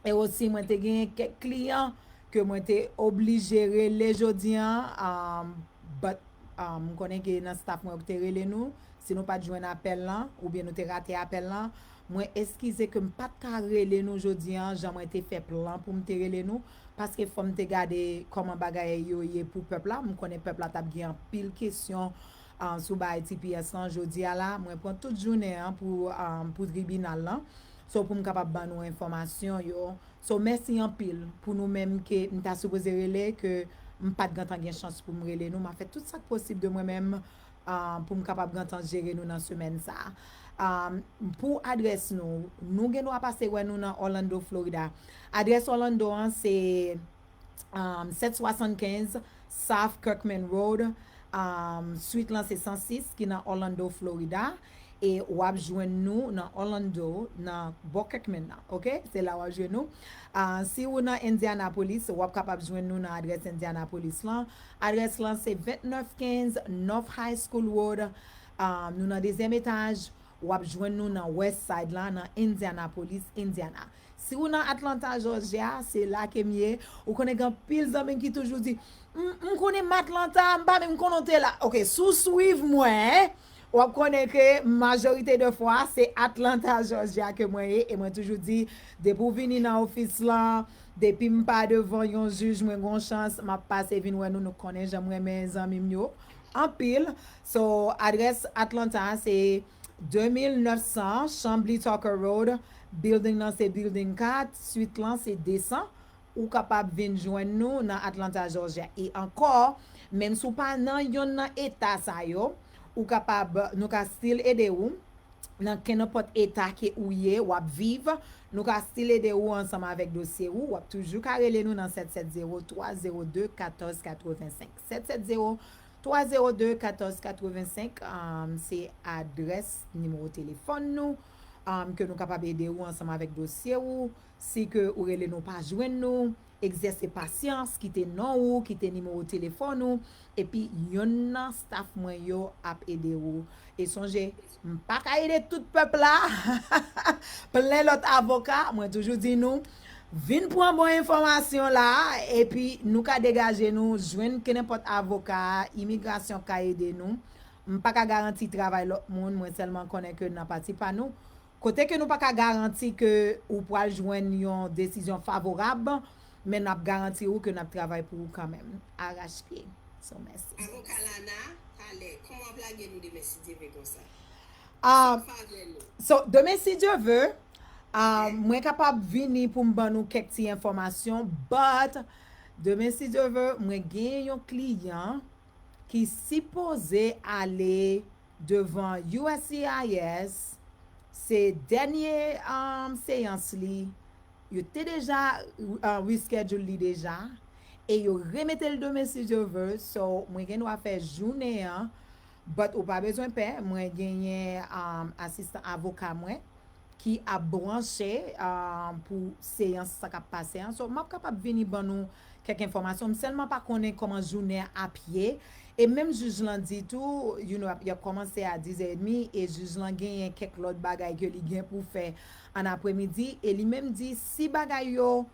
E osi, mwen te gen kèk kliyan ke mwen te oblije rele jodi an, um, but, um, m konnen ke nan staff mwen yo ki te rele nou, si nou pa t jwenn apèl lan, oubyen nou te rate apèl lan, mwen eskize ke m pa t ka rele nou jodi an, jan mwen te fè plan pou m te rele nou, paske fò m te gade kòman bagay yo ye pou pèp la, m konnen pèp la t ap gen anpil kesyon, ah, sou bagay T P S lan, jodi a la, mwen pran tout jounen an pou, ah, pou tribinal lan. So, pou m kapab ban nou enfòmasyon yo. So, mèsi anpil pou nou menm ke m ta sipoze rele, ke m pa t gentan gen chans pou m rele nou. M a fè tout sa k posib de mwen menm, ah, pou m kapab gentan jere nou nan semèn sa a. Ah, pou adrès nou, nou gen dwa pase wè nou nan Orlando, Florida. Adrès Orlando an se, um, sèt swasannkenz South Kirkman Road, um, swit lan se san sis ki nan Orlando, Florida. E w ap jwenn nou nan Orlando, nan bò Kirkman nan, oke? Se la w ap jwenn nou. Ah, si ou nan Indianapolis, w ap kapab jwenn nou nan adrès Indianapolis lan. Adrès lan se vennèf kenz North High School Road. Ah, nou nan dezyèm etaj. W ap jwenn nou nan West Side la, nan Indianapolis, Indiana. Si ou nan Atlanta, Georgia, se la ke m ye. Ou konnen gen anpil zanmi m ki toujou di, "M, m konnen m Atlanta, m pa menm konnen w te la." Oke, si w swiv mwen, w ap konnen ke majorite de fwa, se Atlanta, Georgia ke mwen ye. E mwen toujou di, depi w vini nan ofis lan, depi m pa devan yon jij, mwen gon chans, m ap pase vin wè nou, nou konnen jan m renmen zanmi m yo. Anpil. So, adrès Atlanta, se de mil nèf san Chamblee Tucker Road, building nan se building kat, swit lan se de san. Ou kapab vin jwenn nou nan Atlanta, Georgia. E ankò, menm si w pa nan yonn nan eta sa yo, ou kapab, nou ka still ede ou nan kenenpòt eta ke ou ye, w ap viv. Nou ka still ede ou ansanm avèk dosye ou. W ap toujou ka rele nou nan sèt sèt zewo, twa zewo de, katòz katrevensenk. Sèt sèt zewo, twa zewo de, katòz katrevensenk, um, se adrès, nimewo telefòn nou, um, ke nou kapab ede ou ansanm avèk dosye ou. Si ke ou rele nou pa jwenn nou, egzèse pasyans, kite non ou, kite nimewo telefòn ou, epi yonn nan staff mwen yo ap ede ou. E sonje, m pa ka ede tout pèp la. Plen lòt avoka, mwen toujou di nou, vin pran bon enfòmasyon la, epi nou ka degaje nou, jwenn kenenpòt avoka, imigrasyon ka ede nou. M pa ka garanti travay lòt moun, mwen sèlman konnen ke nan pati pa nou, kote ke nou pa ka garanti ke ou pral jwenn yon desizyon favorab, men n ap garanti ou ke n ap travay pou ou kanmenm. Arachpye. So, mèsi. Avoka Lana, talè, kòman w ap lage nou demen si Dye vle konsa? Ah, Favè nou. So, demen si Dye vle, ah, mwen kapab vini pou m ban nou kèk ti enfòmasyon, but demen si Dye vle, mwen gen yon kliyan ki sipoze ale devan U S C I S, se dènye um, seyans li, yo te deja uh, reschedule li deja, e yo remete l demen si Dye vle, so mwen gen dwa fè jounen an, but ou pa bezwen pè, mwen genyen um, asistan avoka mwen ki ap branche um, pou seyans sa k ap pase an. So, m ap kapab vini ban nou kèk enfòmasyon. M sèlman pa konnen kòman jounen an ap ye. E menm jij lan di tou, you know, y ap kòmanse a diz è edmi e jij lan genyen kèk lòt bagay ke li gen pou fè an apremidi. E li menm di si bagay yo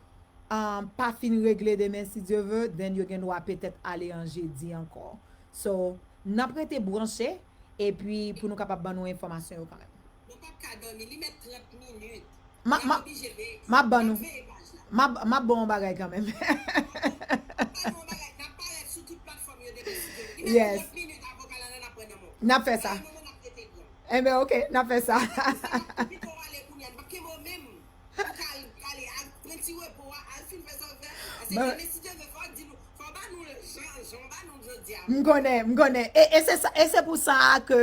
um, pa fin regle demen si Dye vle, then yo gen dwa petèt ale an jedi ankò. So, n ap rete branche, epi pou nou kapab ban nou enfòmasyon yo kanmenm. Nou p ap ka dòmi, li mèt trant minit. Ma- N ap ma- oblije veye. m ap ban N nou. Ap veye paj la. M ap m ap ban yon bagay kanmenm. N ap ban nou yon bagay, n ap parèt sou tout platfòm yo demen si Dye vle. Li mèt Yes. trant minit avoka Lana n ap pran nan men w. N ap fè sa. Yon moman n ap rete pran. Enben, ok, n ap fè sa. Pito w ale kounye a, n p ap kenbe w menm. Ou ka al, ale, al pran ti repo a, al fin fè sa w fè. Paske Ban- demen si Dye vle, fò w di nou, fò w ba nou jan, jan w ba nou jodi a. M konnen, m konnen. E, e se sa, e se pou sa ke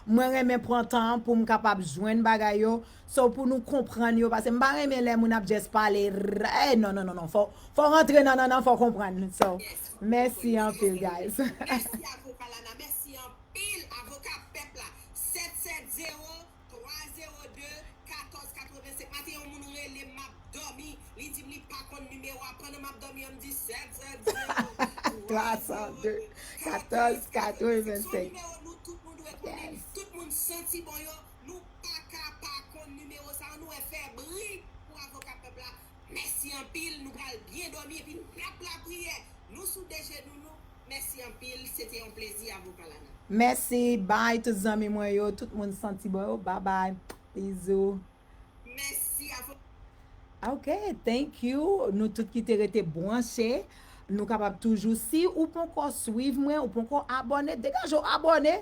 mwen renmen pran tan pou m kapab jwenn bagay yo. So pou nou konprann yo, paske m pa renmen lè moun ap just pale. Eh, non, non, non, non. Fò, fò rantre nan, nan, nan, fò konprann. So, mèsi anpil, guys. Mèsi avoka Lana, mèsi anpil avoka pèp la. Sèt sèt zewo twa zewo de katòz katrevensenk. Maten yon moun rele m ap dòmi. Li di m li pa konn nimewo a. Pandan m ap dòmi an, m di sèt sèt zewo twa zewo de katòz katrevensenk. Se yon nimewo nou tout nou dwe konnen. Tout moun santi bon yo. Nou pa ka pa konn nimewo sa. Nou wè fè bri pou avoka pèp la. Mèsi anpil. Nou pral byen dòmi epi n ap lapriyè. Nou sou de jenou nou. Mèsi anpil. Se te yon plezi avoka Lana. Mèsi, bye tout zanmi mwen yo, tout moun santi bon yo, bye bye, bizou. Mèsi avoka. Ok, thank you. Nou tout ki te rete branche, nou kapab toujou, si ou poko swiv mwen, ou poko abòne, degaje w abòne.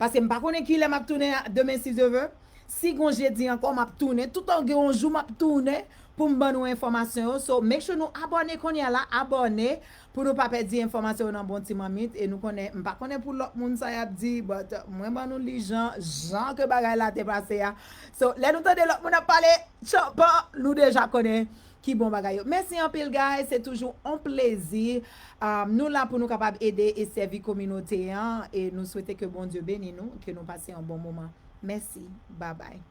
Paske m pa konnen kilè m ap tounen demen si Dye vle. Si gon jedi ankò, m ap tounen. Toutan gen yon jou m ap tounen pou m ban nou enfòmasyon yo. So, make sure nou abòne kounye a la, abòne pou nou pa pèdi enfòmasyon yo nan bon ti manmit. E nou konnen, m pa konnen pou lòt moun sa y ap di, but mwen ban nou li jan, jan ke bagay la te pase a. So, lè nou tande lòt moun ap pale, tchanpan, nou deja konnen ki bon bagay yo. Mèsi anpil, guys. Se toujou yon plezi. Um, nou la pou nou kapab ede e sèvi kominote an. E nou swete ke Bondye beni nou, ke nou pase yon bon moman. Mèsi. Bye bye.